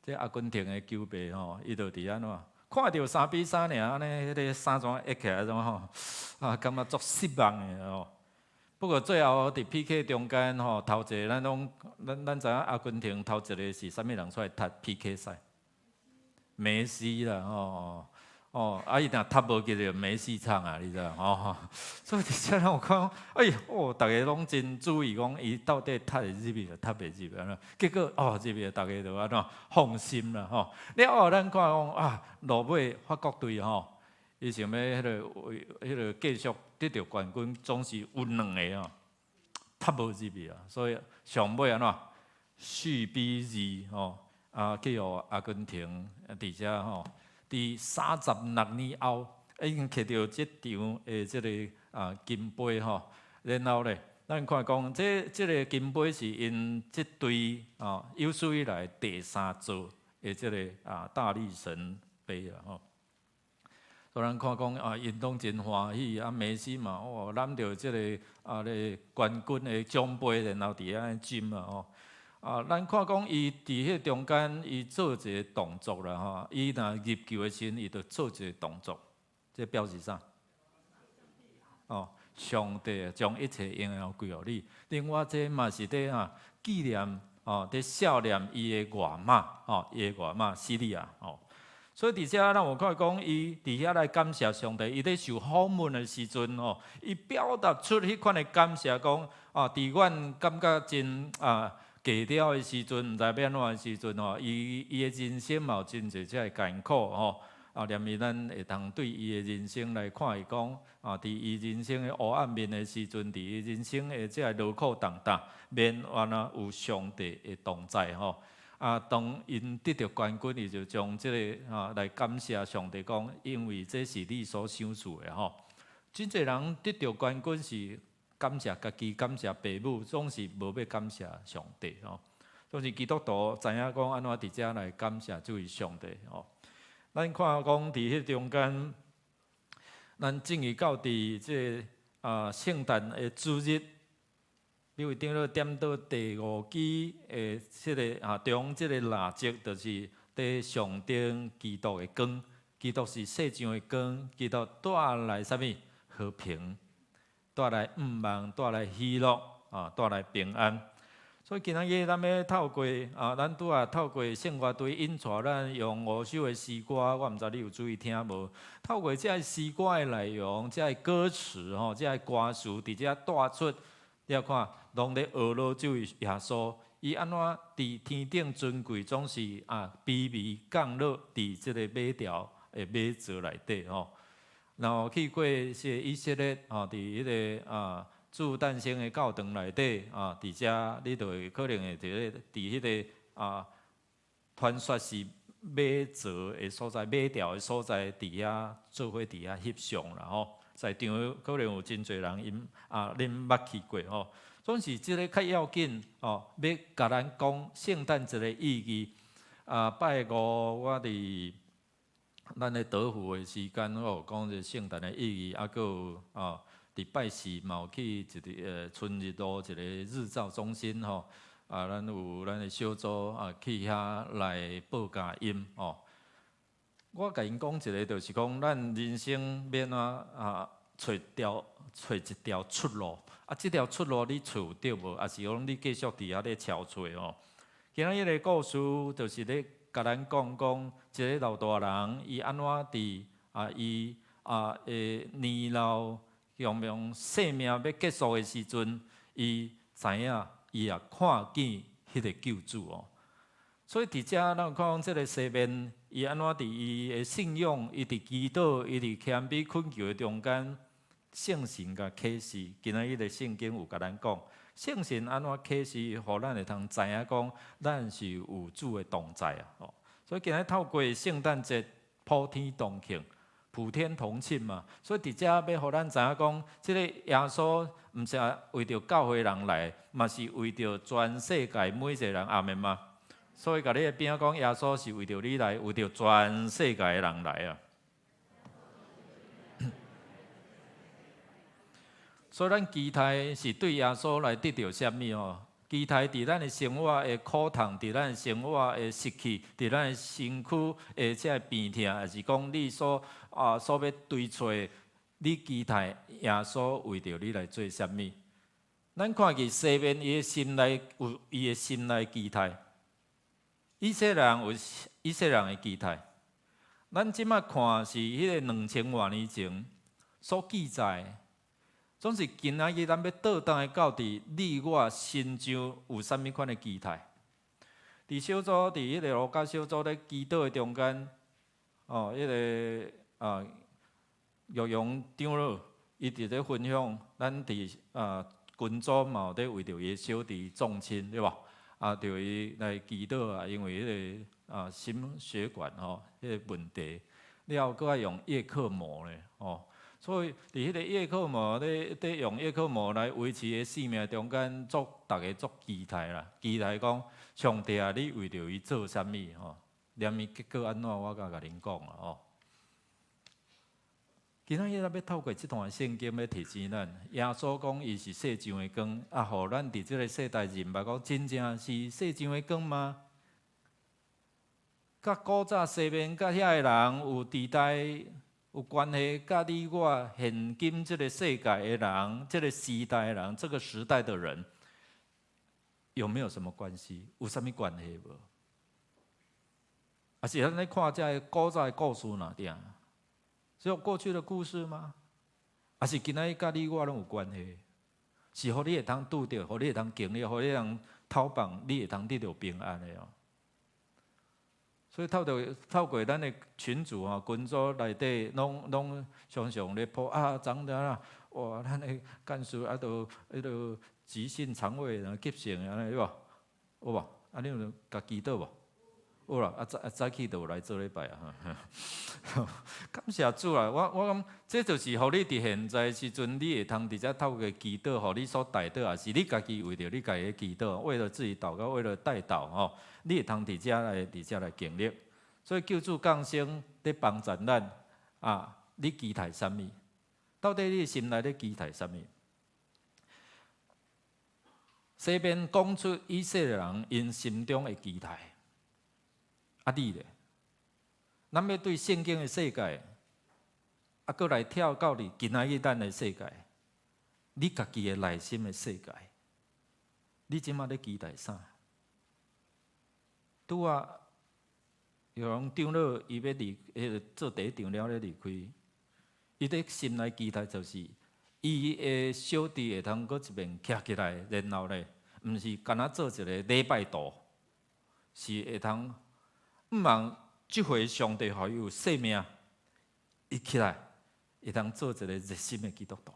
A: 這阿根廷的球迷吼，伊就佇按怎？看著3比3爾，按呢，彼个衫怎掖起來怎吼？啊，感覺足失望的吼。不過最後佇 PK 中間吼，頭一个咱攏咱知影阿根廷頭一个是啥物人出來踢 PK 賽？梅西啦吼。哦，啊伊若踢無入就沒戲唱啊，你知無？吼，所以佇遮咱有看，哎哦，逐家攏真注意講，伊到底踢會入去，踢袂入按怎？結果哦入去，逐家就按怎放心啦吼。了後咱看講啊，落尾法國隊吼，伊想欲彼个為彼个繼續得著冠軍，總是有兩个吼，踢無入去啊，所以上尾按怎？4比2吼，啊去予阿根廷佇遮吼。佇36年後，已經摕著這場的這个金杯吼，然後咧，咱看講這个金杯是𪜶這隊有史以來第三座的這个大力神杯啊吼。所以咱看講啊，𪜶攏真歡喜啊，梅西嘛哦攬著這个咧冠軍的獎杯，然後佇遐斟啊吼。啊，咱看講伊佇彼中間，伊做一个動作啦吼。伊若入球的時陣，伊就做一个動作，這表示啥？哦，上帝將一切榮耀歸予你。另外，這嘛是佇紀念哦，佇孝念伊的外媽哦，伊的外媽西利亞哦。所以佇遮咱有看講，伊佇遐來感謝上帝，伊咧受訪問的時陣吼，伊表達出彼款的感謝，講啊，佇阮感覺真過了的時陣，毋知欲按怎的時陣吼，伊的人生嘛有真濟這个艱苦吼。啊，連伊咱會當對伊的人生來看，伊講啊，佇伊人生的黑暗面的時陣，佇伊人生的這个勞苦重擔，面原來有上帝的同在吼。啊，當𪜶得著冠軍，伊就將這个來感謝上帝，講因為這是你所賞賜的吼。真濟人得著冠軍是感謝家己，感謝爸母，總是無欲感謝上帝吼。總是基督徒知影講按怎佇遮來感謝這位上帝吼。咱看講佇彼中間，咱進去到佇這个聖誕的主日，比如頂咧點到第五支的這个中這个蠟燭，就是佇象徵基督的光。基督是世上的光，基督帶來啥物？和平，帶來盼望，帶來喜樂，帶來平安。所以今仔日咱欲透過咱拄仔透過聖樂隊引帶咱用五首的詩歌，我毋知你有注意聽無？透過這个詩歌的內容，這个歌詞吼，這个歌詞，佇遮帶出，你看，攏咧學羅這位耶穌，伊按怎佇天頂尊貴，總是卑微降落佇這個馬槽的馬槽內底吼。然後去過是以色列吼，佇彼个主誕生的教堂內底啊，佇遮你就會可能會佇彼个傳說是馬槽的所在，馬槽的所在，佇遐做伙佇遐翕相啦吼。在場可能有真濟人𪜶恁捌去過吼。總是這个較要緊哦，欲共咱講聖誕節的意義。啊，拜五我佇咱咧德福的時間，我有講這聖誕的意義，啊，閣有佇拜四嘛有去一个春日路一個日照中心吼，啊，咱有咱的小組去遐來報佳音吼。我共𪜶講一个，就是講咱人生欲按怎揣一條出路，啊，這條出路你揣有著無？抑是講你繼續佇遐咧搜揣吼？今仔日个故事就是咧共咱講講一个老大人，伊按怎佇伊的年老，用生命欲結束的時陣，伊知影伊也看見彼个救主哦。所以佇遮咱有看講這个西面，伊按怎佇伊的信仰，伊佇祈禱，伊佇謙卑懇求的中間，聖神共啟示。今仔日的聖經有共咱講，聖神按怎啟示，予咱會通知影講，咱是有主的同在啊！哦，所以今日透過聖誕節普天同慶，普天同慶嘛。所以佇遮欲予咱知影講，這个耶穌毋是為著教會人來，嘛是為著全世界每一个人，阿們嗎？所以共你的邊仔講，耶穌是為著你來，為著全世界的人來啊！所以咱期待是對耶穌來得著啥物哦？期待佇咱的生活的苦痛，佇咱的生活的失去，佇咱的身軀的這个病痛，抑是講你所欲追揣的，你期待耶穌為著你來做啥物？咱看見西面伊的心內有伊的心內期待。以色列人有以色列人的期待，咱這馬看是彼个2000外年前所記載，總是今仔日咱欲倒轉來到佇你我身上有啥物款的期待？佇小組，佇彼个路加小組咧祈禱的中間，哦，彼个玉陽長老伊佇咧分享，咱佇群組嘛有咧為著伊的小弟宗親，對無？啊，著伊來祈禱啊，因為彼个心血管吼，彼个問題，了後閣愛用葉克膜咧吼，所以佇彼个葉克膜咧咧用葉克膜來維持伊生命中間，足逐家足期待啦，期待講上帝啊，你為著伊做啥物吼？連伊結果按怎，我敢共恁講啦吼。今仔日咱欲透過這段聖經，欲提醒咱，耶穌講伊是世上的光，啊，予咱佇這个世代認捌講，真正是世上的光嗎？佮古早西面佮遐个人有時代有關係，佮你我現今這个世界的人，這个時代的人，這个時代的人，有沒有什麼關係？有啥物關係無？抑是咱咧看這个古早的故事爾爾？只有過去的故事嗎？抑是今仔日佮你我攏有關係？是予你會通拄著，予你會通經歷，予你會通透放，你會通得著平安的哦。所以透過咱的群組吼，群組內底攏攏常常咧報啊，昨昏啊，哇，咱的幹事啊，都彼个急性腸胃炎急性按呢對無？有無？啊，你有共祈禱無？有啦，啊早啊早起就有來做禮拜啊！感謝主啊！我感覺這就是予你佇現在時陣，你會通佇遮透過祈禱，予你所代禱，抑是你家己為著你家己祈禱，為了自己禱告，為了代禱吼，你會通佇遮來經歷。所以救主降生咧幫助咱啊！你期待啥物？到底你心內咧期待啥物？西面講出以色列人𪜶心中的期待。啊，你咧？咱欲對聖經的世界，啊，閣來跳到佇今仔日咱的世界，你家己的內心的世界，你這馬咧期待啥？拄仔有長老伊欲離，彼个做第一場了咧離開，伊咧心內期待就是伊的小弟會通閣一遍徛起來，然後咧，毋是干焦做一个禮拜堂，是會通。毋茫這回上帝予伊有生命，伊起來會通做一个熱心的基督徒。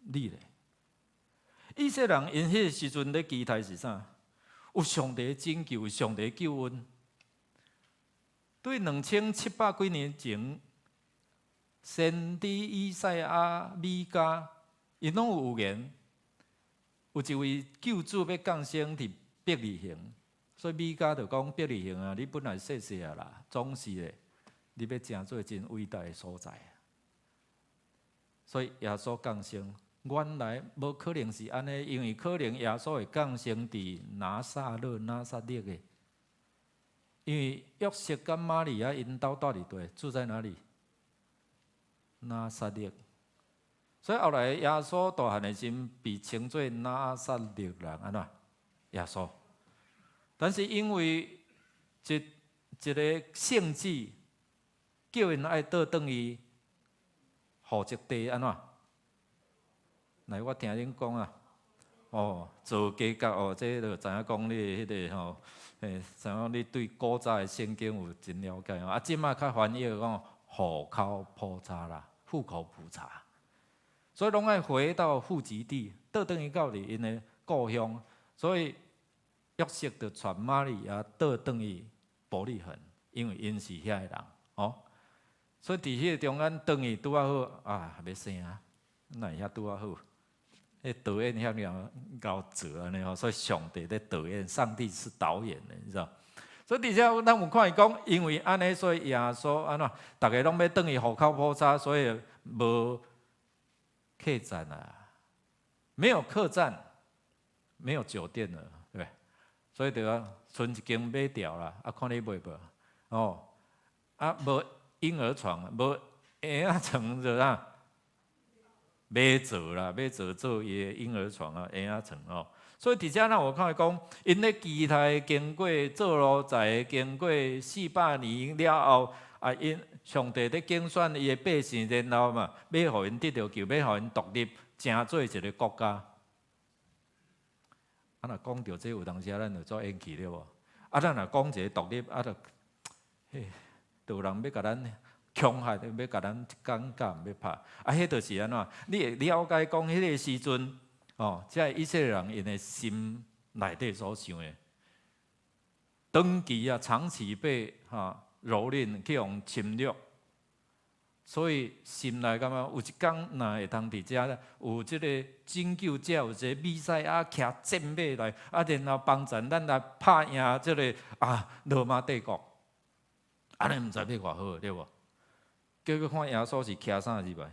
A: 你咧？以色列人𪜶彼个時陣咧期待是啥？有上帝的拯救，有上帝的救恩。對2700幾年前，先知以賽亞、彌迦，𪜶攏有預言，有一位救主欲降生佇伯利恆。所以彌迦就講伯利恆啊，你本來細細仔啦，總是咧，你欲成做真偉大的所在。所以耶穌降生，原來無可能是按呢，因為可能耶穌會降生佇拿撒勒、拿撒勒的，因為約瑟佮瑪利亞𪜶兜蹛佇佗，住在哪裡？拿撒勒。所以後來耶穌大漢的時陣，被稱做拿撒勒人，按怎？耶穌。但是因為一一个聖旨，叫𪜶愛倒轉去戶籍地按怎？來，我聽恁講啊，哦，做加減哦，這就知影講你彼个吼，知影你對古早的聖經有真了解哦。啊，這馬較翻譯講戶口普查啦，戶口普查。所以攏愛回到戶籍地，倒轉去到佇𪜶的故鄉。所以約瑟就帶瑪利亞倒轉去伯利恆，因為𪜶是遐的人，哦。所以佇彼個中間轉去拄仔好啊，欲生啊，哪會遐拄仔好？彼導演遐爾𠢕做按呢吼，所以上帝咧導演，上帝是導演的，你知道？所以佇遮咱有看伊講，因為按呢，所以耶穌按怎，逐家攏欲轉去戶口簿查，所以無客棧啊，沒有客棧，沒有酒店了，對不對？所以就要賰一間買掉啦，啊，看你買無？哦，啊，無嬰兒床，無嬰仔床就啥？買做啦，買做做伊的嬰兒床啊，嬰仔床哦。所以佇遮咱有看講，𪜶咧期待經過做奴才，經過400年了後，啊，𪜶上帝咧揀選伊的百姓，然後嘛，欲予𪜶得著救，欲予𪜶獨立，成做一個國家。啊，若講著這有當時咱就做演戲對無？啊，咱若講一个獨立，啊，就嘿，就有人欲共咱恐嚇，欲共咱尷尬，欲拍。啊，彼就是按怎？你會了解講，彼个時陣，哦，這以色列人𪜶的心內底所想的，長期啊，長期被哈蹂躪去予侵略，所以心內感覺有一工若會通佇遮有這个拯救者，有一个彌賽亞騎戰馬來，啊，然後幫助咱來拍贏這个啊羅馬帝國，按呢毋知欲偌好，對無？結果看耶穌是騎啥入來？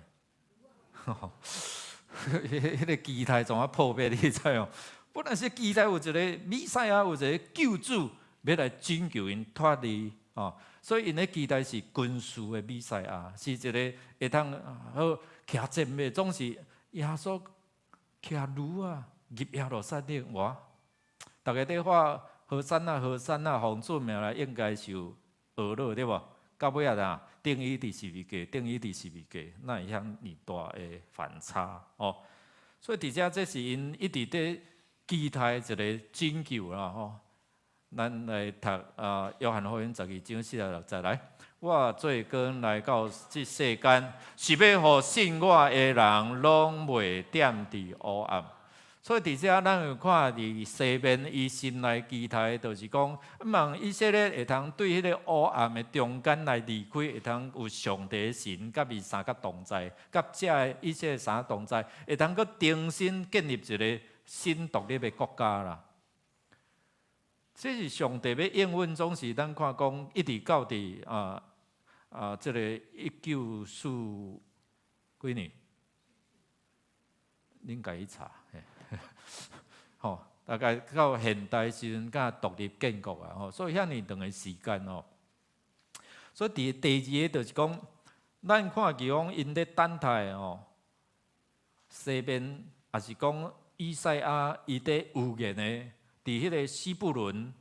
A: 彼个期待怎啊破滅？你知無？本來是期待有一个彌賽亞，有一个救主欲來拯救𪜶脫離哦，所以𪜶的期待是軍事的彌賽亞，是一个會通好騎戰馬，總是耶穌騎驢仔入耶路撒冷哇！逐家咧喊和散那和散那，奉主名來應該受呵咾對無？到尾仔啊，釘伊佇十字架，釘伊佇十字架，哪會遐爾大的反差哦？所以佇遮這是𪜶一直佇期待一个拯救啦吼。咱來讀啊，約翰福音12章46節來。我做光來到這世間，是欲予信我的人攏袂踮佇黑暗。所以佇遮咱有看佇西面，伊心內期待，就是講，望以色列會通對彼个黑暗的中間來離開，會通有上帝神佮伊相佮同在，佮遮个以色列相同在，會通閣重新建立一个新獨立的國家啦。這是上帝欲應允，總是咱看講，一直到佇啊啊，這个一九四幾年，恁家己查，吼，大概到現代時陣才獨立建國啊，吼，所以遐爾長的時間哦。所以佇第二个就是講，咱看見講𪜶咧等待吼，西面也是講以賽亞伊佇預言的，佇彼个西布倫、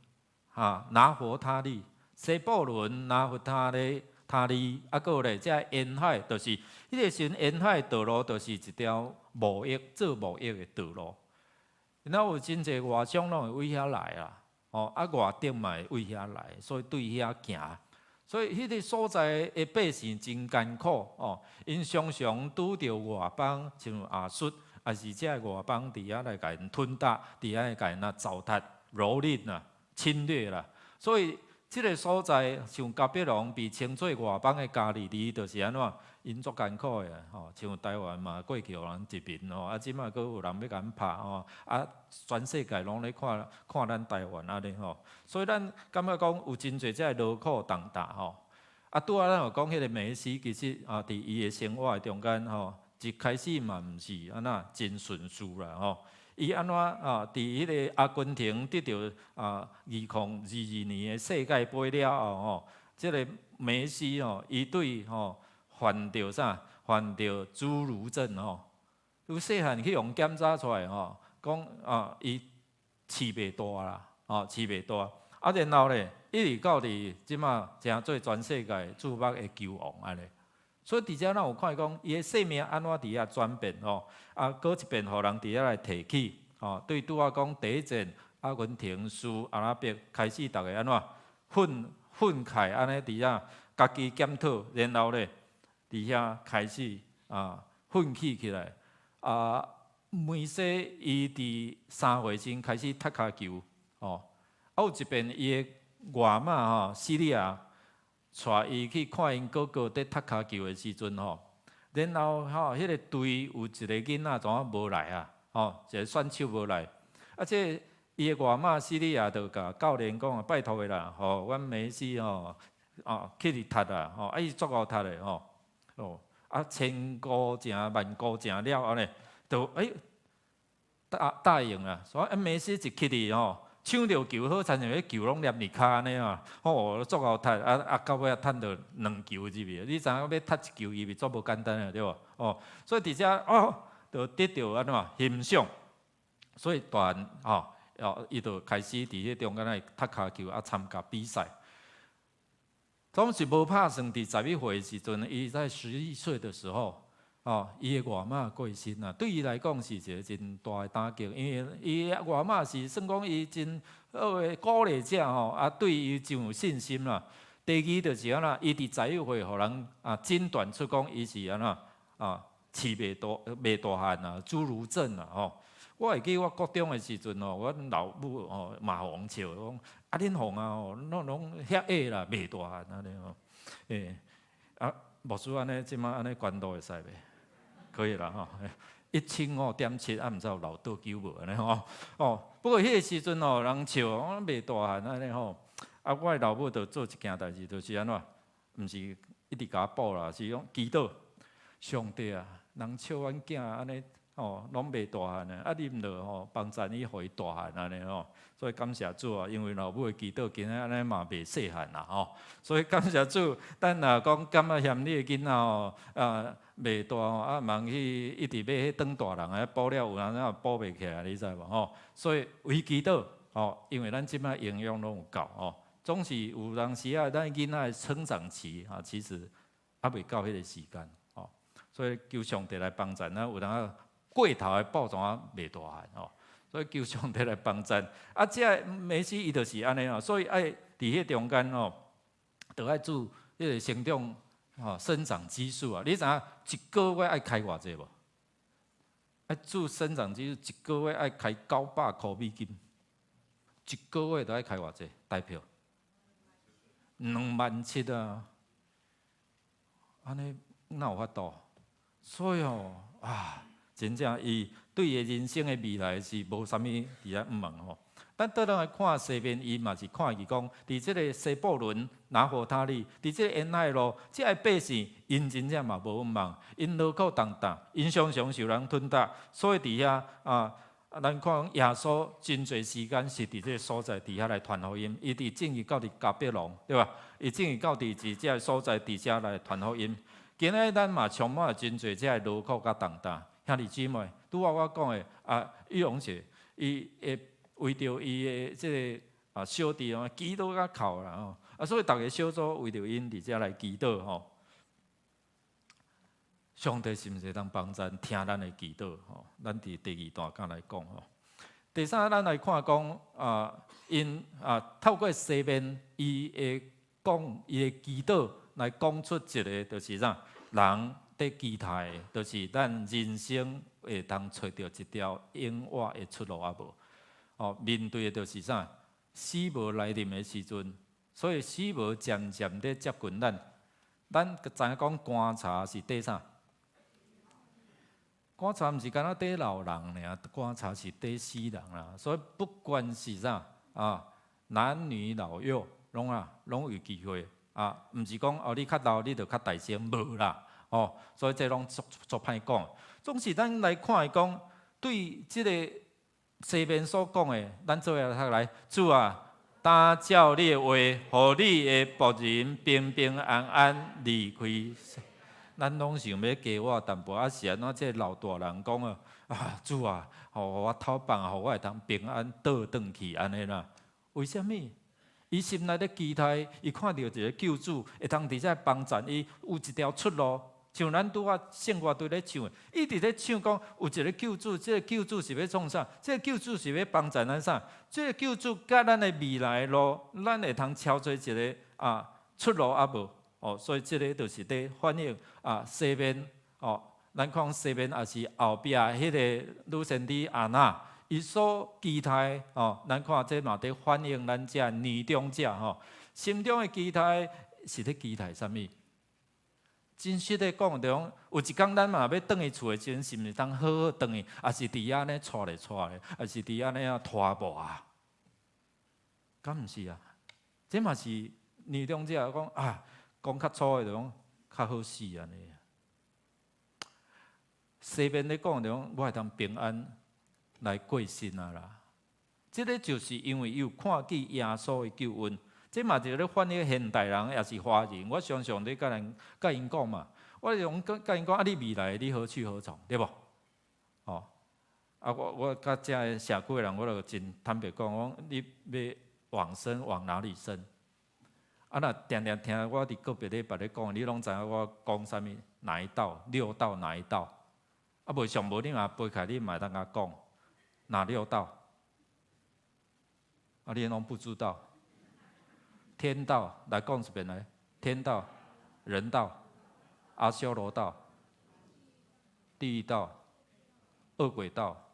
A: 哈拿弗他利、西布倫拿弗他利、他利，啊，閣有咧，這沿海，就是彼个時陣沿海道路，就是一條貿易做貿易的道路。然後有真濟外商攏會為遐來啊，哦，啊外敵嘛會為遐來，所以對遐行。所以彼个所在的百姓真艱苦哦，𪜶常常拄著外邦，像亞述，抑是這个外邦佇遐來共𪜶吞打，佇遐來共𪜶啊糟蹋、蹂躪啦、侵略啦。所以這个所在像迦百農被稱做外邦的加利利，就是按怎？𪜶足艱苦的吼，像台灣嘛過去予人殖民吼，啊，這馬閣有人欲共拍吼，啊，全世界攏咧看看咱台灣按呢吼，所以咱感覺講有真濟這个勞苦重擔吼。啊，拄仔咱有講彼个梅西，其實啊，佇伊的生活的中間吼，一開始嘛毋是按怎真順遂啦吼。伊按怎啊？佇彼个阿根廷得著啊2022年的世界盃了後吼，這个梅西吼，伊對吼患著啥？患著侏儒症吼。有細漢去予檢查出來吼，講啊，伊飼袂大啦，吼飼袂大。啊，然後咧，一直到佇這馬成做全世界矚目的球王按呢。所以佇遮咱有看講，伊的生命按怎佇遐轉變吼？啊，閣一遍予人佇遐來提起吼。對拄仔講第一戰阿根廷輸阿拉伯，開始逐家按怎憤憤慨按呢佇遐家己檢討，然後咧佇遐開始啊奮起起來。啊，梅西伊佇3歲時開始踢跤球，哦，啊有一遍伊的外媽吼，西利亞帶伊去看𪜶哥哥佇踢跤球的時陣吼，然後吼，彼個隊有一個囡仔怎啊無來啊？吼，一個選手無來，啊，這伊的外媽西利亞就共教練講啊，拜託的啦，吼，阮梅西吼，哦，去去踢啊，吼，啊伊足𠢕踢的吼，哦，啊千鼓成萬鼓成了後呢，就欸答應啊，所以啊梅西一去去吼，搶著球好親像彼球攏黏佇跤按呢啊，吼，足𠢕踢，啊啊到尾仔趁著兩球入去，你知影欲踢一球入去足無簡單的對無？哦，所以佇遮哦，就得著按怎欣賞，所以大漢吼，哦，伊就開始佇彼中間來踢跤球啊，參加比賽。總是無拍算，佇11歲時陣，伊在11歲的時候，哦，伊的外媽過身啊，對伊來講是一個真大的打擊，因為伊的外媽是算講伊真好的鼓勵者吼，啊，對伊真有信心啦。第二就是按怎，伊佇十一歲，予人啊診斷出講伊是按怎啊，飼袂大袂大漢啊，侏儒症啊吼。我會記我國中的時陣吼，阮老母吼嘛予人笑，講啊恁鳳啊吼，攏攏遐矮啦，袂大漢按呢吼。欸，啊，牧師按呢，這馬按呢懸度會使袂？可以啦吼，175.7啊，毋知有漏倒球無按呢吼。哦，不過彼個時陣吼，人笑講袂大漢按呢吼。啊，我的老母就做一件代誌，就是按怎，毋是一直共我補啦，是講祈禱上帝啊，人笑阮囝按呢。哦，攏袂大漢的，啊，你毋著吼幫贊伊，予伊大漢按呢吼，所以感謝主啊，因為老母的祈禱，今仔按呢嘛袂細漢啦吼，所以感謝主。咱若講感覺嫌你的囡仔吼，啊，袂大吼，啊，茫去一直買彼長大人的補了，有人也補袂起來，你知無吼？所以為祈禱吼，因為咱這擺營養攏有夠吼，總是有當時啊，咱囡仔的成長期啊，其實猶未到彼個時間吼，所以求上帝來幫贊咱，有當啊。過頭的補怎啊袂大漢吼，所以求上帝來幫贊。啊，這梅西伊就是按呢吼，所以愛佇彼中間吼，就愛注彼個成長吼生長激素啊。你知影一個月愛開偌濟無？愛注生長激素一個月愛開900箍美金，一個月都愛開偌濟？台票2萬7啊！按呢哪有法度？所以吼啊。真正伊對伊人生的未來是無啥物佇遐向望吼。咱倒轉來看西面，伊嘛是看伊講，佇這個西布倫、拿弗他利，佇這個沿海路，這个百姓，𪜶真正嘛無向望，𪜶勞苦重擔，𪜶常常受人吞打，所以佇遐啊，咱看耶穌真濟時間是佇這個所在佇遐來傳福音，伊佇進去到佇迦百農，對吧？伊進去到佇佇這個所在佇遮來傳福音。今仔日咱嘛充滿真濟這个勞苦佮重擔。兄弟姊妹，拄仔我講的啊，伊勇士，伊會為著伊的這个啊小弟哦，祈禱甲哭啦吼，啊，所以逐个小組為著𪜶佇遮來祈禱吼。上帝是毋是會當幫咱聽咱的祈禱吼？咱佇第二段敢來講吼。第三，咱來看講啊，𪜶啊透過西面伊會講伊的祈禱來講出一个就是啥人佇期待的，就是咱人生會當揣著一條永活的出路抑無？哦，面對的就是啥？死無來臨的時陣，所以死無漸漸佇接近咱。咱知影講棺柴是綴啥？棺柴毋是干焦綴老人爾，棺柴是綴死人啦。所以不管是啥啊，男女老幼，攏啊攏有機會啊，毋是講哦，你較老你就較大聲，無啦。哦，所以這攏足足歹講。總是咱來看講，對這个西面所講的，咱做伙讀來，主啊，當照你的話，予你的僕人平平安安離開。咱攏想欲加活淡薄，啊是按怎？這个老大人講啊，啊主啊，予我透放，予我會當平安倒轉去按呢啦。為啥物？伊心內咧期待，伊看著一个救主會當佇遮幫贊伊，有一條出路。像咱拄仔聖樂隊咧唱，伊直咧唱講有一个救主，這个救主是欲創啥？這个救主是欲幫贊咱啥？這个救主佮咱的未來的路，咱會通超做一个啊出路抑無？哦，所以這个就是佇反映啊西面哦，咱看西面也是後壁彼个女先知亞娜，伊所期待吼，咱看這嘛佇反映咱遮年長者吼，心中的期待是咧期待啥物？真實的講，就講有一工咱嘛欲轉去厝的時陣，是毋是通好好轉去？抑是佇遐呢跙咧跙咧，抑是佇遐呢拖磨啊？敢毋是啊？這嘛是年長者講啊，講較粗的就講較好死按呢。西面咧講就講，我會當平安來過身啊啦。這个就是因為伊有看見耶穌的救恩。這嘛就咧反映現代人，抑是華人。我常常咧共人共𪜶講嘛，我就講共𪜶講啊，你未來你何去何從，對無？吼！啊，我佮遮个社區的人，我就真坦白講，我講你欲往生往哪裡生？啊，若定定聽我佇個別禮拜咧講，你攏知影我講啥物？哪一道？六道哪一道？啊，無上無你嘛背起來，你嘛會當共講哪六道？啊，你攏不知道？天道來講一遍來，天道、人道、阿修羅道、地獄道、餓鬼道、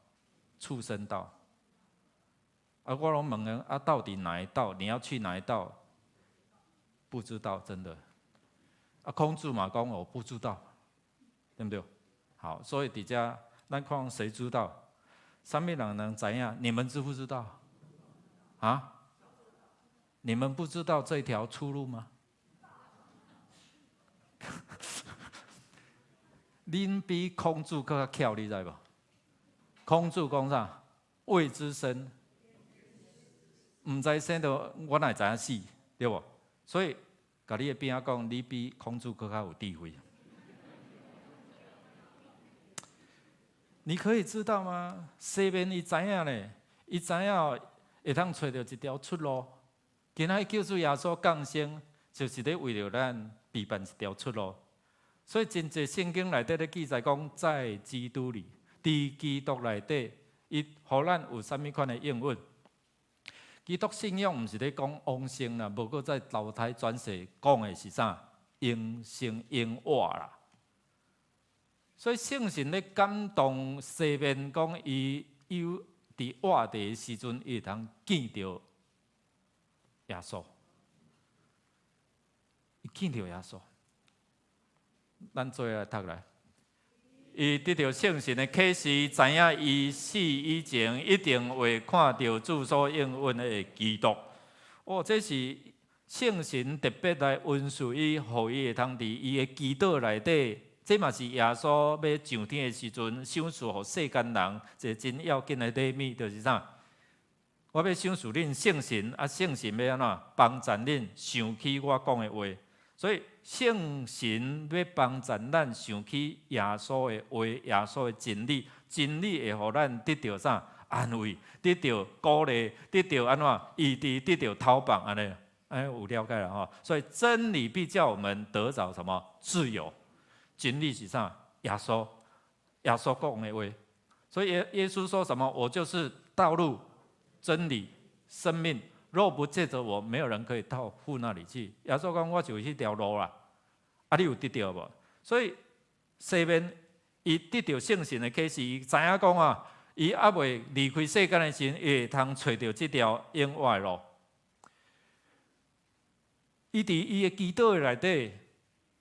A: 畜生道。啊，我攏問𪜶啊，到底哪一道？你要去哪一道？不知道，真的。啊，孔子嘛講我不知道，對毋對？好，所以佇遮咱看誰知道？啥物人能知影？你們知不知道？啊？你們不知道這條出路嗎？恁比孔子閣較巧，你知無？孔子講啥？未知生，毋知生著我哪會知影死，對無？所以，共你的邊仔講，你比孔子閣較有智慧。你可以知道嗎？西面伊知影咧，伊知影會通揣著一條出路。今仔日救主耶穌降生，就是咧為著咱備辦一條出路。所以真濟聖經內底咧記載講，在基督裡，佇基督內底，伊予咱有啥物款的應允？基督信仰毋是咧講往生啦，無閣再投胎轉世，講的是啥？永生永活啦。所以聖神咧感動西面講，伊有佇活佇的時陣，伊會通見著耶穌，伊見著耶穌，咱做伙來讀來。伊得著聖神的啟示，知影伊死以前一定會看著主所應允的基督。哦，這是聖神特別來恩賜伊，予伊會通佇伊的祈禱內底。這嘛是耶穌欲上天的時陣，賞賜予世間人一个真要緊的禮物，就是啥？我欲賞賜恁聖神，啊，聖神欲按怎幫助恁想起我講的話。所以聖神欲幫助咱想起耶穌的話，耶穌的真理，真理會予咱得著啥安慰，得著鼓勵，得著按怎醫治，得著透放按呢，哎，有了解啦吼。所以真理必叫我們得著什麼自由？真理是啥？耶穌，耶穌講的話。所以耶穌說什麼？我就是道路、真理、生命。若不借著我，沒有人可以到父那裡去。耶穌講，我就是彼條路啦。啊，你有得著無？所以西面伊得著聖神的啟示，伊知影講啊，伊猶未離開世間的時陣，伊會通揣著這條永活的路。伊佇伊的祈禱的內底，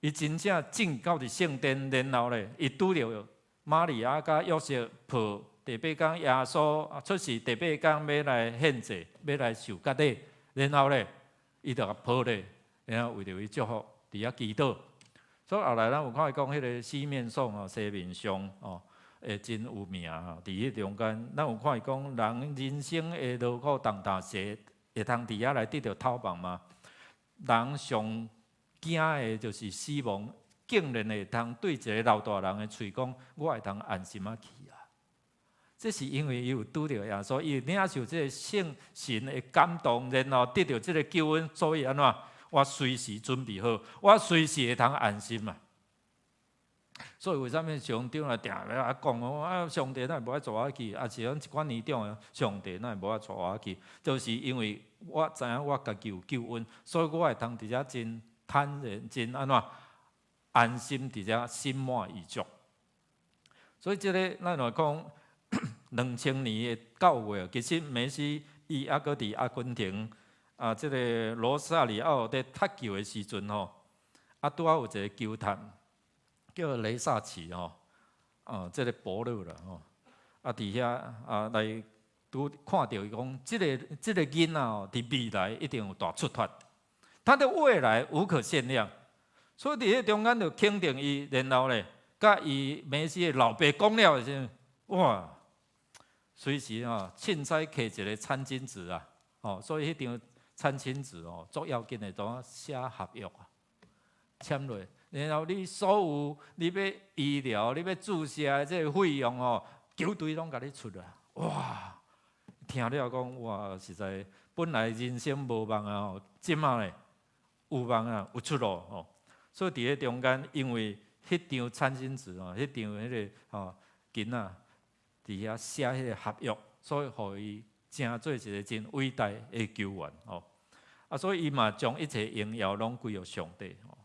A: 伊真正進到佇聖殿，然後咧，伊拄著瑪利亞佮約瑟抱第八工耶穌出世，第八工欲來獻祭，欲來受割禮，然後咧，伊就共抱咧，然後為著伊祝福，佇遐祈禱。所以後來咱有看伊講彼个西面像哦，西面像哦，會真有名吼。佇彼中間，咱有看伊講人人生的勞苦重擔，會會通佇遐來得著透放嗎？人上驚的就是死亡，竟然會通對一个老大人的喙講，我會通安心仔去啊！這是因為伊有拄著耶穌，伊領受這个聖神的感動，然後得著這个救恩，所以按怎？我隨時準備好，我隨時會通安心嘛。所以為啥物上長來定咧啊講哦啊，上帝哪會無愛帶我去？抑是講一寡年長的，上帝哪會無愛帶我去？就是因為我知影我家己有救恩，所以我會通佇遮真坦然、真按怎安心佇遮心滿意足。所以這个咱來講2000年的教會，其實梅西伊猶閣佇阿根廷啊，這个羅薩里奧佇踢球的時陣吼，啊拄仔有一个球探叫雷薩奇吼，啊，這个伯樂啦吼，啊佇遐啊來拄看著伊講，這个囡仔哦，佇未來一定有大出脫，他的未來無可限量，所以佇彼中間就肯定伊，然後咧，佮伊梅西的老爸講了的時陣，哇！隨時吼，凊彩摕一个餐巾紙啊，吼，所以彼張餐巾紙哦，足要緊的，當寫合約啊，簽落，然後你所有你欲醫療、你欲注射的這个費用哦，球隊攏共你出啊！哇！聽了講哇，實在本來人生無望啊，吼，這馬咧有望啊，有出路吼。所以佇彼中間，因為彼張餐巾紙哦，彼張彼个吼囡仔佇遐寫彼个合約，所以予伊成做一个真偉大的球員吼。啊，所以伊嘛將一切榮耀攏歸予上帝吼。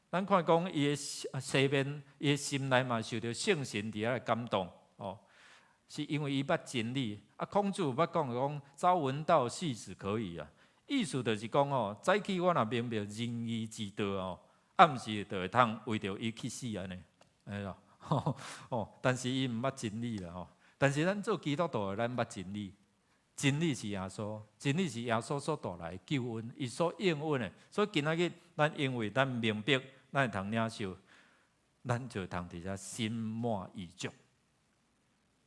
A: 咱看講伊的西面，伊的心內嘛受著聖神佇遐感動哦，是因為伊捌真理。啊，孔子有捌講講，朝聞道，夕死可矣啊。意思就是講吼，早起我若明白仁義之道哦，暗時就會通為著伊去死按呢，會囉，哦，但是伊毋捌真理啦吼。但是咱做基督徒的，咱捌真理，真理是耶穌，真理是耶穌所帶來的救恩，伊所應允的。所以今仔日咱因為咱明白，咱會通領受，咱就會通佇遮心滿意足。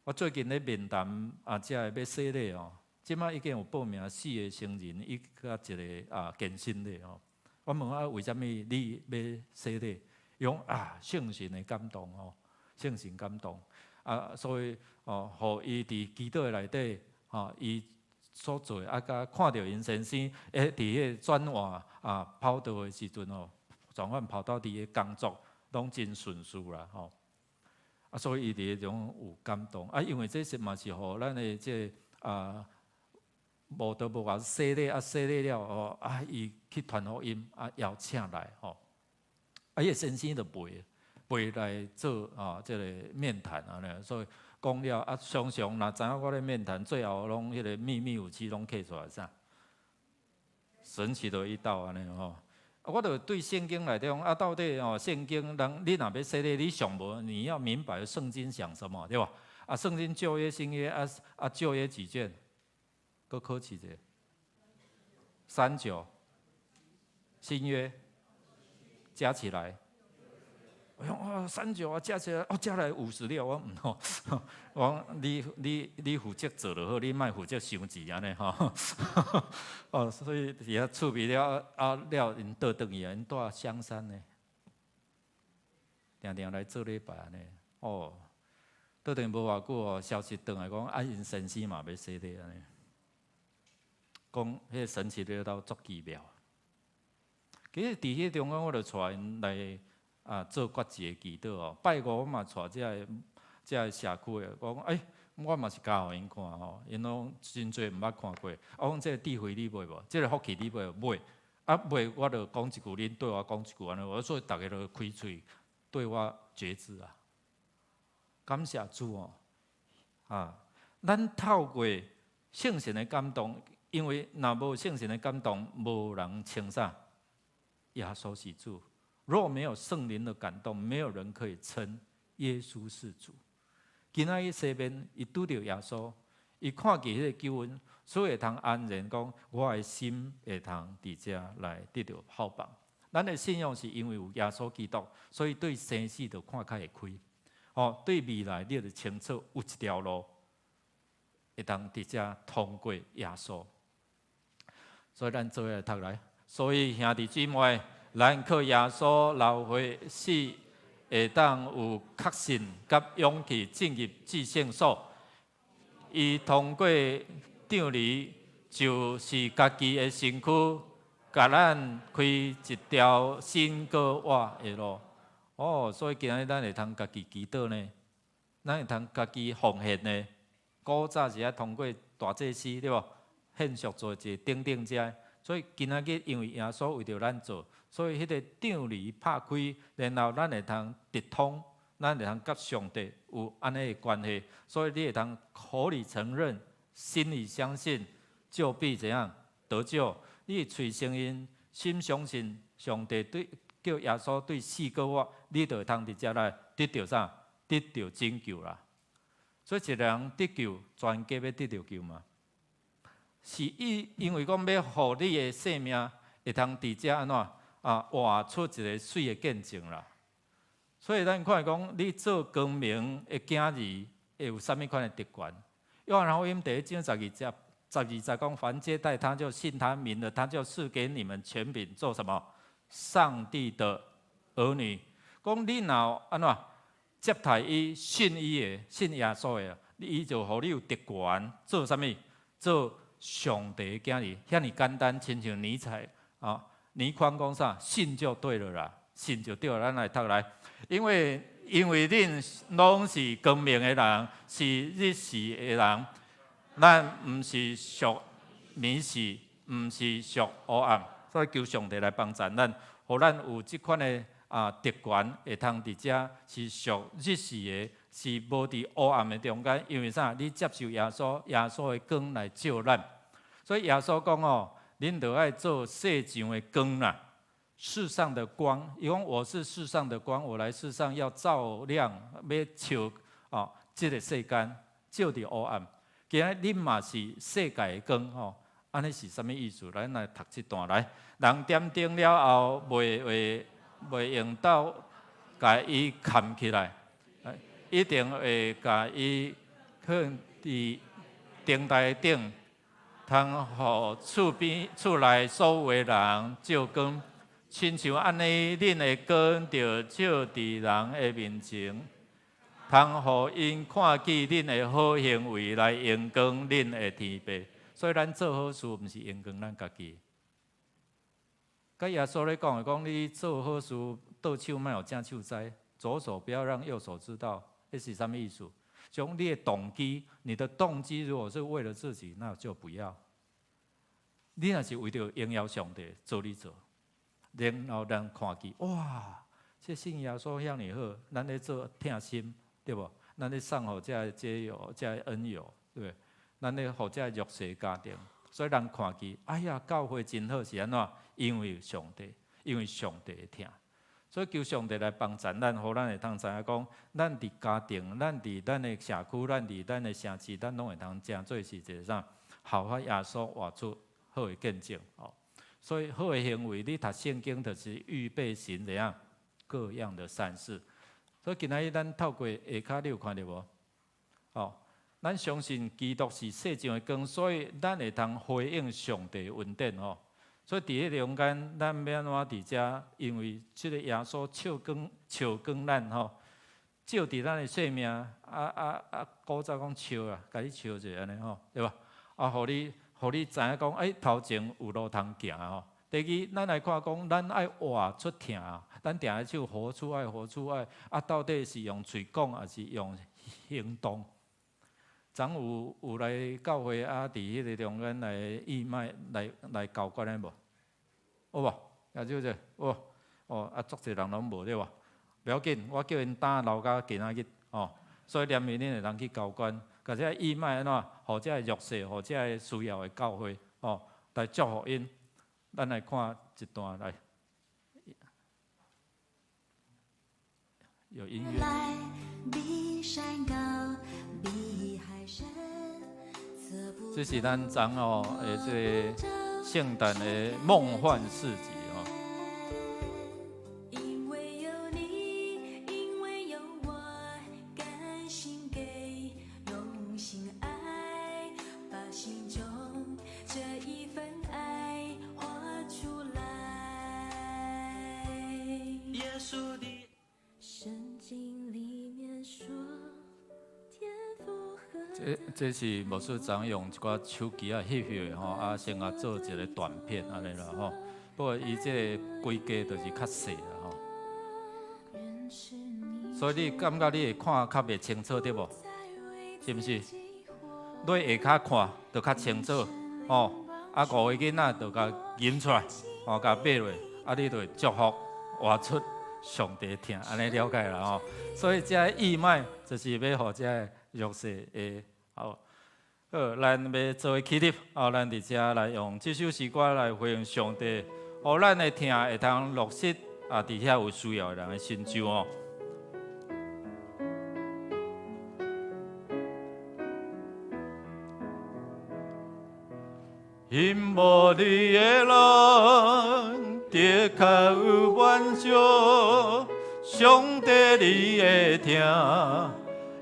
A: 我最近咧面談啊，遮个欲洗禮哦，這馬已經有報名四个成人，伊佮一个啊堅心的哦。我問啊，為啥物你欲洗禮？伊講啊，聖神的感動哦，聖神感動啊，所以哦，予伊佇祈禱的內底，吼，伊所做啊，佮看著𪜶先生會佇彼个轉換啊跑道的時陣哦，轉換跑道佇个工作攏真順遂啦吼。啊，所以伊佇彼種有感動啊，因為這是嘛是予咱的這个啊無得無偌洗禮啊，洗禮了哦啊，伊去傳福音啊，邀請來吼，啊，伊个先生就袂來做啊，這个面談按呢，所以講了啊，常常若知影我咧面談，最後攏彼个秘密武器攏揢出來啥？神奇的一道按呢吼。啊，我就對聖經內底講啊，到底哦，聖經人你若欲洗禮，你上無你要明白聖經講什麼，對無？啊，聖經舊約、新約啊啊，舊約幾卷？閣考試者，39，新約加起來，我講哦，三九啊，加起來哦，加來56，我毋吼，我講你負責做就好，你莫負責收錢按呢吼。哦，所以佇遐趣味了啊了，𪜶倒轉去啊，𪜶蹛香山呢，定定來做禮拜按呢。哦，倒轉無偌久哦，消息轉來講，啊，𪜶先生嘛欲洗禮按呢，講彼个神奇的道足奇妙。其實佇彼中間，我就帶𪜶來啊做決志的祈禱哦。拜五我嘛帶遮个社區的，我講欸，我嘛是教予𪜶看吼，𪜶攏真濟毋捌看過。啊，我講這个智慧你買無？這个福氣你買無？買。啊買，我就講一句，恁對我講一句按呢，我所以逐家都開喙對我決志啊。感謝主哦，啊，咱透過聖神的感動，因為若無聖神的感動，無人稱啥？耶穌是主。若沒有聖靈的感動，沒有人可以稱耶穌是主。今仔日西面，伊拄著耶穌，伊看見彼个救恩，所以會通安然講，我的心會通佇遮來得著好放。咱的信仰是因為有耶穌基督，所以對生死就看較會開。哦，對未來你就清楚有一條路會當佇遮通過耶穌。所以咱做伙來讀來。所以兄弟姊妹，咱靠耶穌流血使會當有確信佮勇氣進入至聖所。伊通過帳籬，就是家己的身軀，共咱開一條新閣活的路。哦，所以今仔日咱會通家己祈禱呢，咱會通家己奉獻呢。古早是愛通過大祭司對無？獻贖罪祭等等遮。所以今仔日因為耶穌為著咱做，所以彼个帳籬拍開，然後咱會通直通咱會通佮上帝有按呢的關係，所以你會通口裡承認，心裡相信，就必怎樣得救。你喙承認，心相信上帝對叫耶穌對死閣活，你就會通佇遮來得著啥？得著拯救啦。所以一個人得救，全家欲得著救嘛？是伊因為講欲予你的生命會通佇遮按怎啊活出一個媠的見證啦。所以咱看講，你做光明的囝兒會有啥物款的特權？約翰福音第一章12節，12節講：凡接待他，就信他名的，他就賜給你們權柄做什麼？上帝的兒女。講你若按怎接待伊、信伊的、信耶穌的，伊就予你有特權做啥物？做上帝的囝兒，遐爾簡單，親像尼采啊，倪匡講啥？信就對了啦，信就對了。咱來讀來，因為恁攏是光明的人，是日時的人，咱毋是屬暝時，毋是屬黑暗，所以求上帝來幫助咱，予咱有這款的啊特權，會通佇遮是屬日時的，是無佇黑暗的中間。因為啥？你接受耶穌，耶穌的光來照咱。所以耶穌講哦，恁著愛做世上的光啦，世上的光。伊講我是世上的光，我來世上要照亮，欲照哦，這個世間，照佇黑暗。今仔日恁嘛是世界的光吼，按呢是啥物意思？咱來讀這段來。人點燈了後，袂會袂用斗共伊崁起來，一定會共伊放佇燈台頂，通予厝邊厝內所有的人照光。親像按呢，恁的光著照佇人的面前，通予𪜶看見恁的好行為來榮光恁的天父。所以咱做好事，毋是榮光咱家己。佮耶穌咧講的講，你做好事，倒手莫予正手知，左手不要讓右手知道，彼是啥物意思？將你的動機，你的動機如果是為了自己，那就不要。你若是為著榮耀上帝，做你做，然後人看見，哇，這信耶穌遐爾好，咱咧做疼心，對無？咱咧送予這个街友、這个恩友，對不對？咱咧予這个弱勢家庭，所以人看見，哎呀，教會真好，是按怎？因為上帝，因為上帝的疼，所以求上帝來幫助咱，予咱會通知影講，咱佇家庭，咱佇咱的社區，咱佇咱的城市，咱攏會通成做是一個啥？效法耶穌活出好的見證哦。所以好的行為，你讀聖經就是預備行怎樣各樣的善事。所以今仔日咱透過下跤，你有看著無？哦，咱相信基督是世上的光，所以咱會通回應上帝的恩典哦。所以佇彼中間，咱欲按怎佇遮？因為這個耶穌照光、照光咱吼，照佇咱的生命。啊啊啊！古早講笑啊，共你笑者按呢吼，對吧？啊，予你知影講，欸，頭前有路通行吼。第二，咱來看講，咱愛活出疼，咱定愛唱活出愛，活出愛。啊，到底是用喙講，抑是用行動？昨有來教會啊，佇彼個中間來義賣來交關的無？有無？舉手者，有。哦，啊，足濟人攏無對無？無要緊，我叫𪜶膽留到今仔日哦。所以連明恁會通去交關，共這義賣按怎，予這弱勢，予這需要的教會哦，來祝福𪜶。咱來看一段來，有音樂。這是咱昨哦的這個聖誕的夢幻市集哦。這這是牧師昨用一寡手機仔翕翕的吼，啊，先來做一個短片按呢啦吼。不過伊這個規格就是較細啦吼，所以你感覺你會看較袂清楚對無？是毋是？落下跤看就較清楚吼。啊，五個囡仔就共認出來，吼，共爬落，啊，你就會祝福活出上帝疼，按呢了解啦吼。所以這義賣就是欲予這弱勢的好。好，咱欲做伙起立，啊，咱佇遮來用這首詩歌來回應上帝，予咱的疼會當落實啊，佇遐有需要的人的身上哦。欣慕你的人，的確有滿足，上帝你的疼，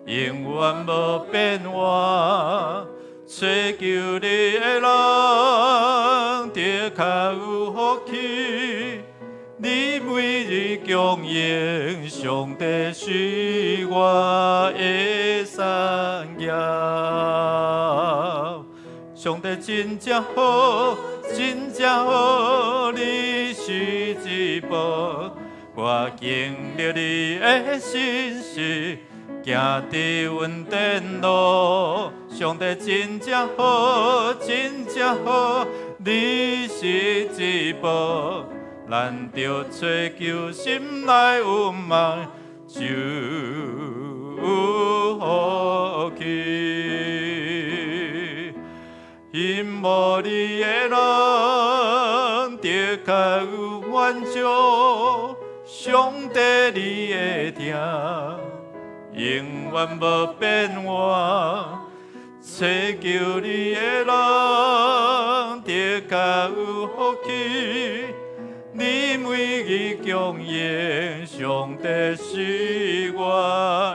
A: 永遠無變換。揣求你的人，的確有福氣。你每日供應，上帝是我的產業。上帝真正好，真正好，你是至寶。我經歷你的信實，行佇穩定路。上帝真正好，真正好，你是至寶。咱著揣求心內有望，就有福氣。欣慕你的人，的確有滿足。上帝你的疼，永遠無變換。揣求你的人，的確有福氣。你每日供應，上帝是我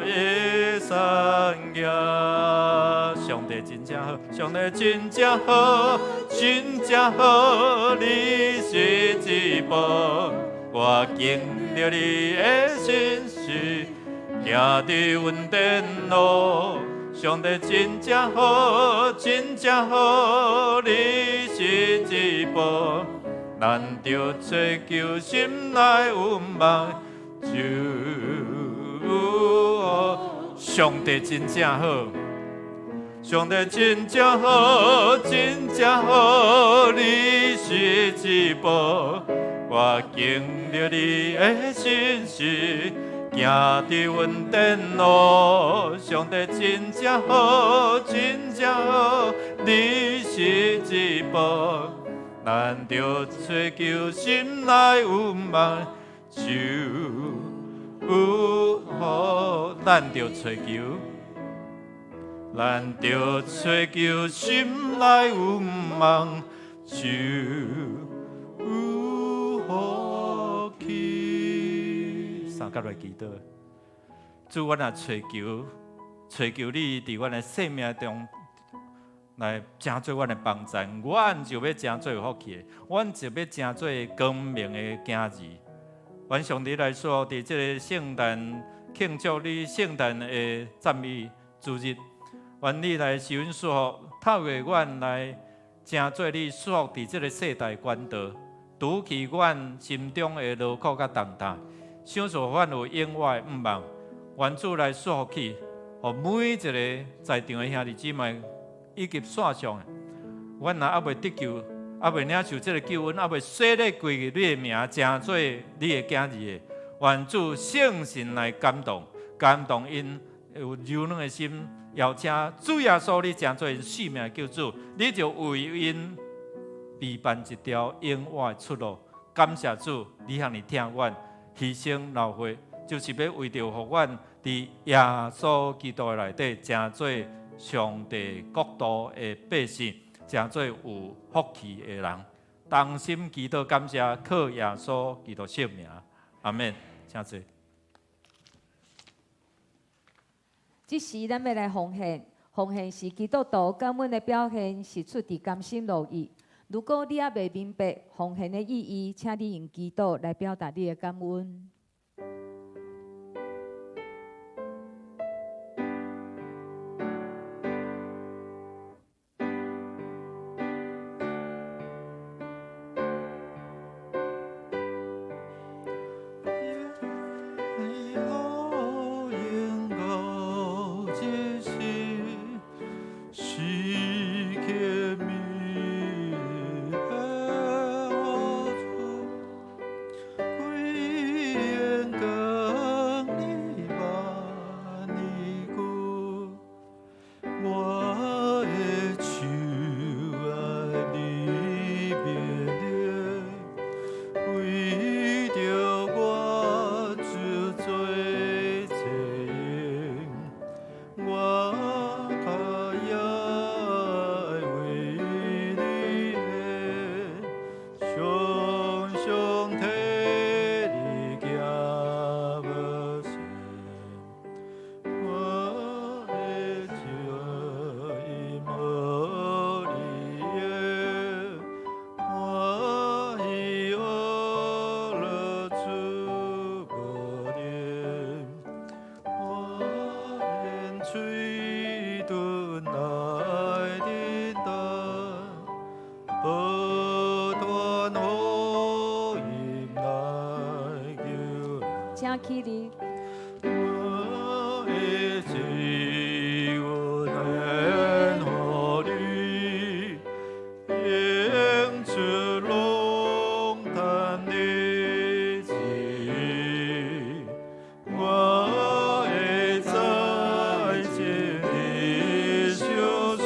A: 的產業。上帝真正好，上帝真正好，真正好，你是至寶。我經歷你的信實，行佇穩定路。上帝真正好，真正好，你是至寶。咱著揣求心內有望，就有。上帝真正好，上帝真正好，真正好，你是至寶。我經歷你的信實，行佇穩定路。上帝真正好，真正好，你是至寶。咱著揣求心內有望，就有福。咱著揣求，咱著揣求心內有望，就有福氣。三甲來祈禱，主，阮若揣求，揣求你佇阮的生命中來成做阮的幫贊，阮就欲成做有福氣的，阮就欲成做光明的囝兒。願上帝來說，佇這個聖誕慶祝你聖誕的讚美主日，願你來賜阮祝福，透過阮來成做你祝福佇這個世代管道，除去阮心中的勞苦佮重擔，賞賜阮有永遠的盼望。願主來祝福去，予每一個在場的兄弟姊妹以及線上的，阮若猶未得救，猶未領受這個救恩，猶未洗禮歸入你的名，成做你的囝兒的，願主聖神來感動，感動𪜶有柔軟的心，邀請主耶穌你成做𪜶性命救主，你就為𪜶備辦一條永遠的出路。感謝主，你遐爾疼阮，犧牲流血，就是欲為著予阮佇耶穌基督的內底，成做上帝國度的百姓，成做有福氣的人。同心祈禱感謝，靠耶穌基督聖名，阿們。請坐。
C: 這時，咱欲來奉獻，奉獻是基督徒感恩的表現，是出自甘心樂意。如果你猶未明白奉獻的意義，請你用祈禱來表達你的感恩。
A: 時
C: 請起立。
A: 我的救恩予你，永出龍潭的旨意，我會在這裡相守，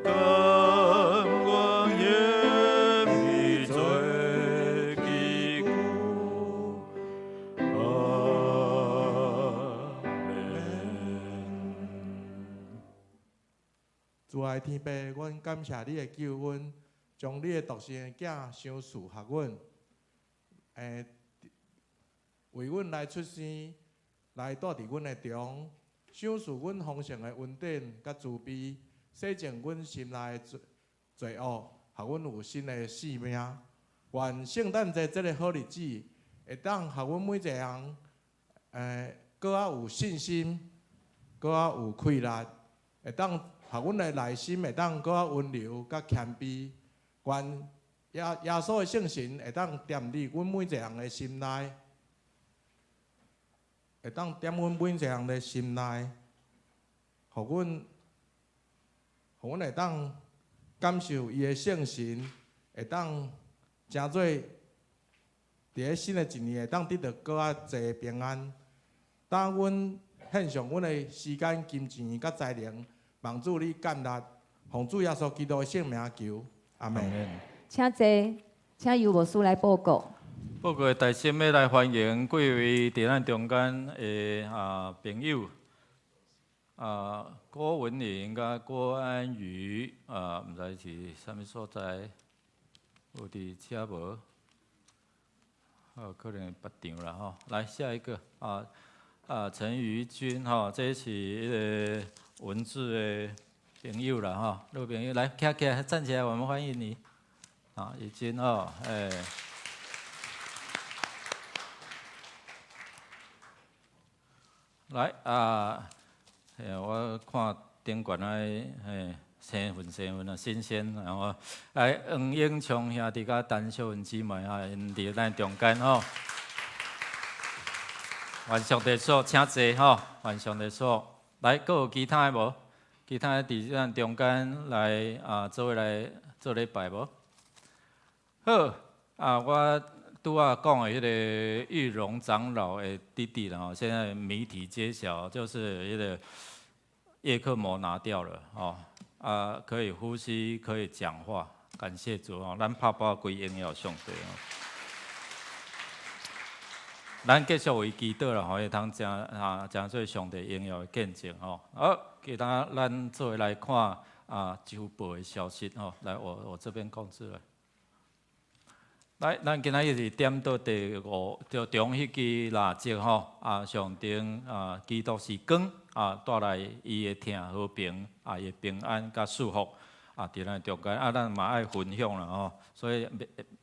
A: 甘願願意做基督。阿門。
D: 慈愛天父，阮感謝你的救恩，將你的獨生的囝賞賜予阮，為阮來出生，來住佇阮的中，賞賜阮豐盛的恩典佮慈悲，洗淨阮心內的罪惡，予阮有新的生命。願聖誕節這个好日子，會當予阮每一个人，閣較有信心，閣較有氣力，會當予阮的內心會當閣較溫柔、佮謙卑。願耶穌的聖神會當踮佇阮每一個人的心內，會當踮阮每一個人的心內，予阮會當感受伊的聖神，會當成做佇咧新的一年會當得到閣較濟平安。當阮獻上阮的時間、金錢佮才能，望主你悅納，奉主耶穌基督的聖名求，阿門。
C: 請坐，請尤牧師來報告。
A: 報告的大先欲來歡迎幾位佇咱中間的朋友，郭文玲佮郭安瑜啊，毋知是啥物所在，有佇遮無？哦，可能別場啦吼。來下一個陳瑜君吼，這是彼个文字的朋友啦吼，老朋友來徛起來，站起來，我們歡迎你。啊，瑜君吼，欸。來啊，嘿，我看頂懸的嘿，生份生份啊，新鮮，然後來黃英松兄弟佮陳秀雲姊妹啊，𪜶佇咱中間吼。願上帝賜，請坐吼，願上帝賜。來，閣有其他的無？其他的佇咱中間來啊，做伙來做禮拜無？好，啊，我拄仔講的彼个玉龍長老的弟弟啦吼，現在謎題揭曉，就是彼个葉克膜拿掉了吼，啊，可以呼吸，可以講話，感謝主吼，咱拍包歸榮耀上帝吼。咱繼續為祈禱啦，吼，會通成啊，成做上帝榮耀的見證吼。好，其他咱做伙來看啊，週報的消息吼。來，我這邊控制了。來，咱今仔日是點到第五，就中彼支蠟燭吼，啊，象徵啊，基督是光啊，帶來伊的疼和平啊，伊的平安佮祝福啊，佇咱中間啊，咱嘛愛分享啦吼，所以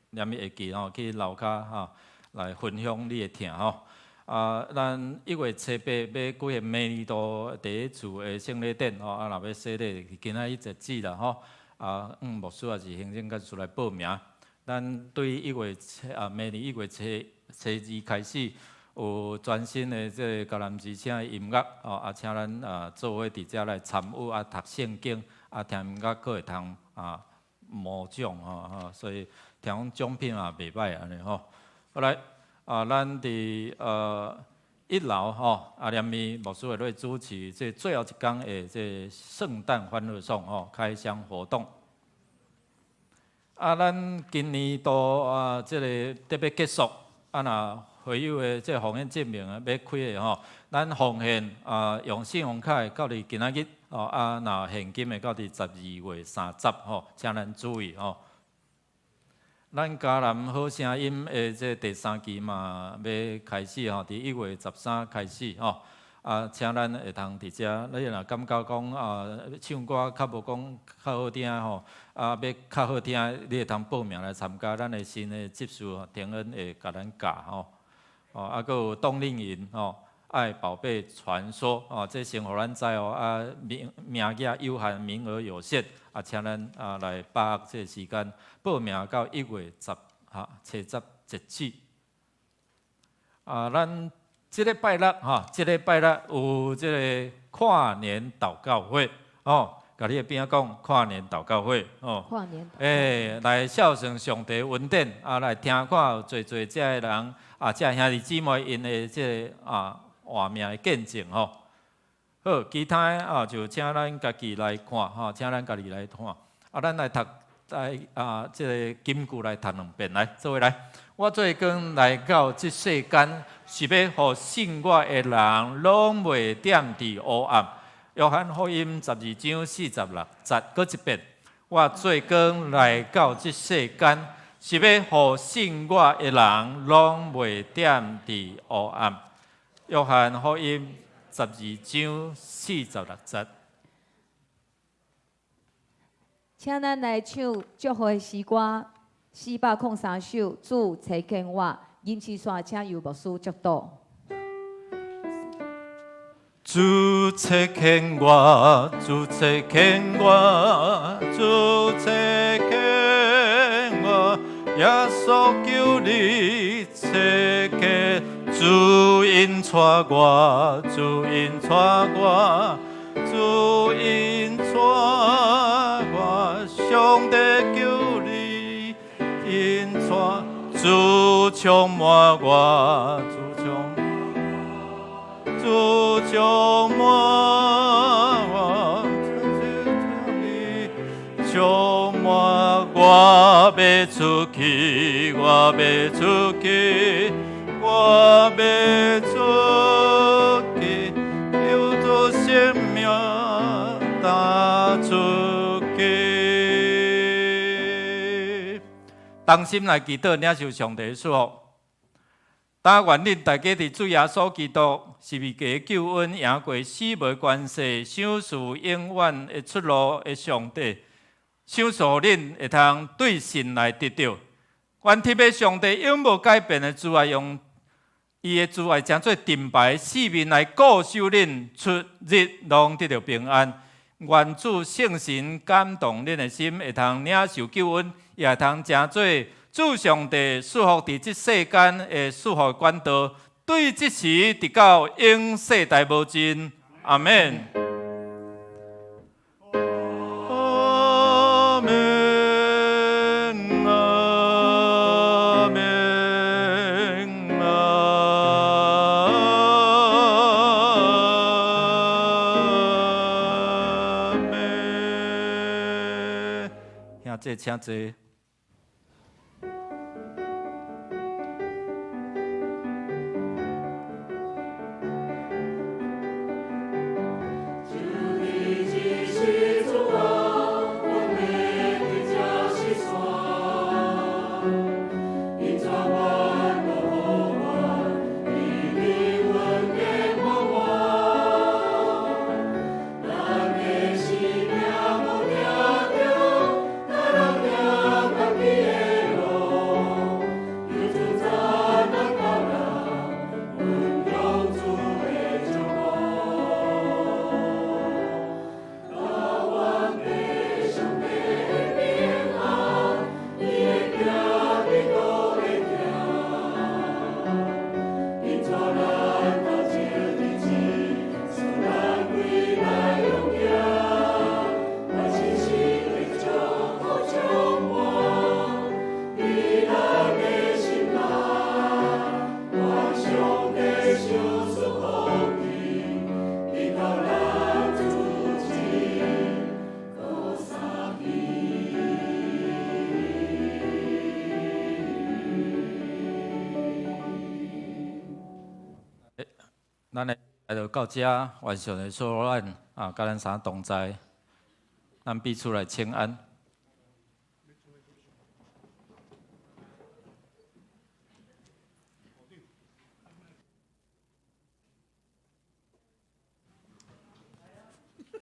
A: 連會記吼去樓跤吼來分享你的疼吼。啊，咱1月7日欲舉行明年度第一次的聖禮典吼，啊，若欲洗禮，今仔日截止啦吼。啊，牧師抑是行政幹事來報名。咱對一月七啊，明年1月7、7日開始有全新的這个迦南之聲的音樂哦，啊，請咱啊做伙佇遮來參與啊，讀聖經啊，聽音樂，閣會通啊摸獎吼吼，所以聽講獎品也袂䆀按呢吼。好來啊，咱佇1樓吼，阿連咪牧師會來主持這最後一工的這聖誕歡樂頌吼開箱活動。啊，咱今年度啊，這个特別結束，啊，若會友的這个奉獻證明啊，欲開的吼，咱奉獻啊，用信用卡的到佇今仔日哦，啊，若現金的到佇12月30吼，請咱注意吼。咱迦南好聲音的這第三期嘛，欲開始吼，佇1月13開始吼。啊，請咱會通佇遮，你若感覺講啊，唱歌較無講較好聽吼，啊，欲較好聽，你會通報名來參加咱的新的執事田恩會共咱教吼。哦，啊，閣有冬令營吼，愛寶貝傳說哦，這先予咱知哦，啊，名額有限，名額有限，啊，請咱啊來把握這个時間報名到1月10哈，7十截止。啊，咱這禮拜六吼，這禮拜六有這个跨年禱告會哦，共你的邊仔講跨年禱告會哦。
C: 跨年。
A: 欸，來孝順上帝恩典啊，來聽看有濟濟遮的人啊，遮兄弟姊妹𪜶的這个啊活命的見證吼。好，其他的啊就請咱家己來看吼，請咱家己來看。啊，咱來讀來啊，這个金句來讀兩遍來，做伙來。我做光來到這世間，是欲予信我的人攏袂踮佇黑暗。約翰福音12章46節，閣一遍。我做光來到這世間，是欲予信我的人攏袂踮佇黑暗。約翰福音12章46節。
C: 請咱來唱祝福的詩歌，403首，主差遣我，銀絲線，請由牧師祝禱。
A: 主差遣我，主差遣我，主差遣我，耶穌求你差遣，主引帶我，主引帶我，主引帶我，上帝求你引帶，主充滿我，主充。主充滿我，充滿我，欲出去，我欲出去，我欲出去，有主生命踏出去。同心來祈禱，領受上帝祝福。但願恁大家佇主耶穌基督十字架救恩贏過死無關係，賞賜永遠的出路的上帝，賞賜恁會通對神來得著。願天父上帝永無改變的慈愛，用伊的慈愛成做盾牌，四面來固守恁，出入攏得著平安。願主聖神感動恁的心，會通領受救恩，也會通成做主上帝賜福佇這世間的賜福管道，對這時直到永世代無盡。阿門。阿門，阿門，阿門。兄弟，請坐。咱來就到這，願上帝賜福咱啊，佮咱三同在，咱彼此來請安。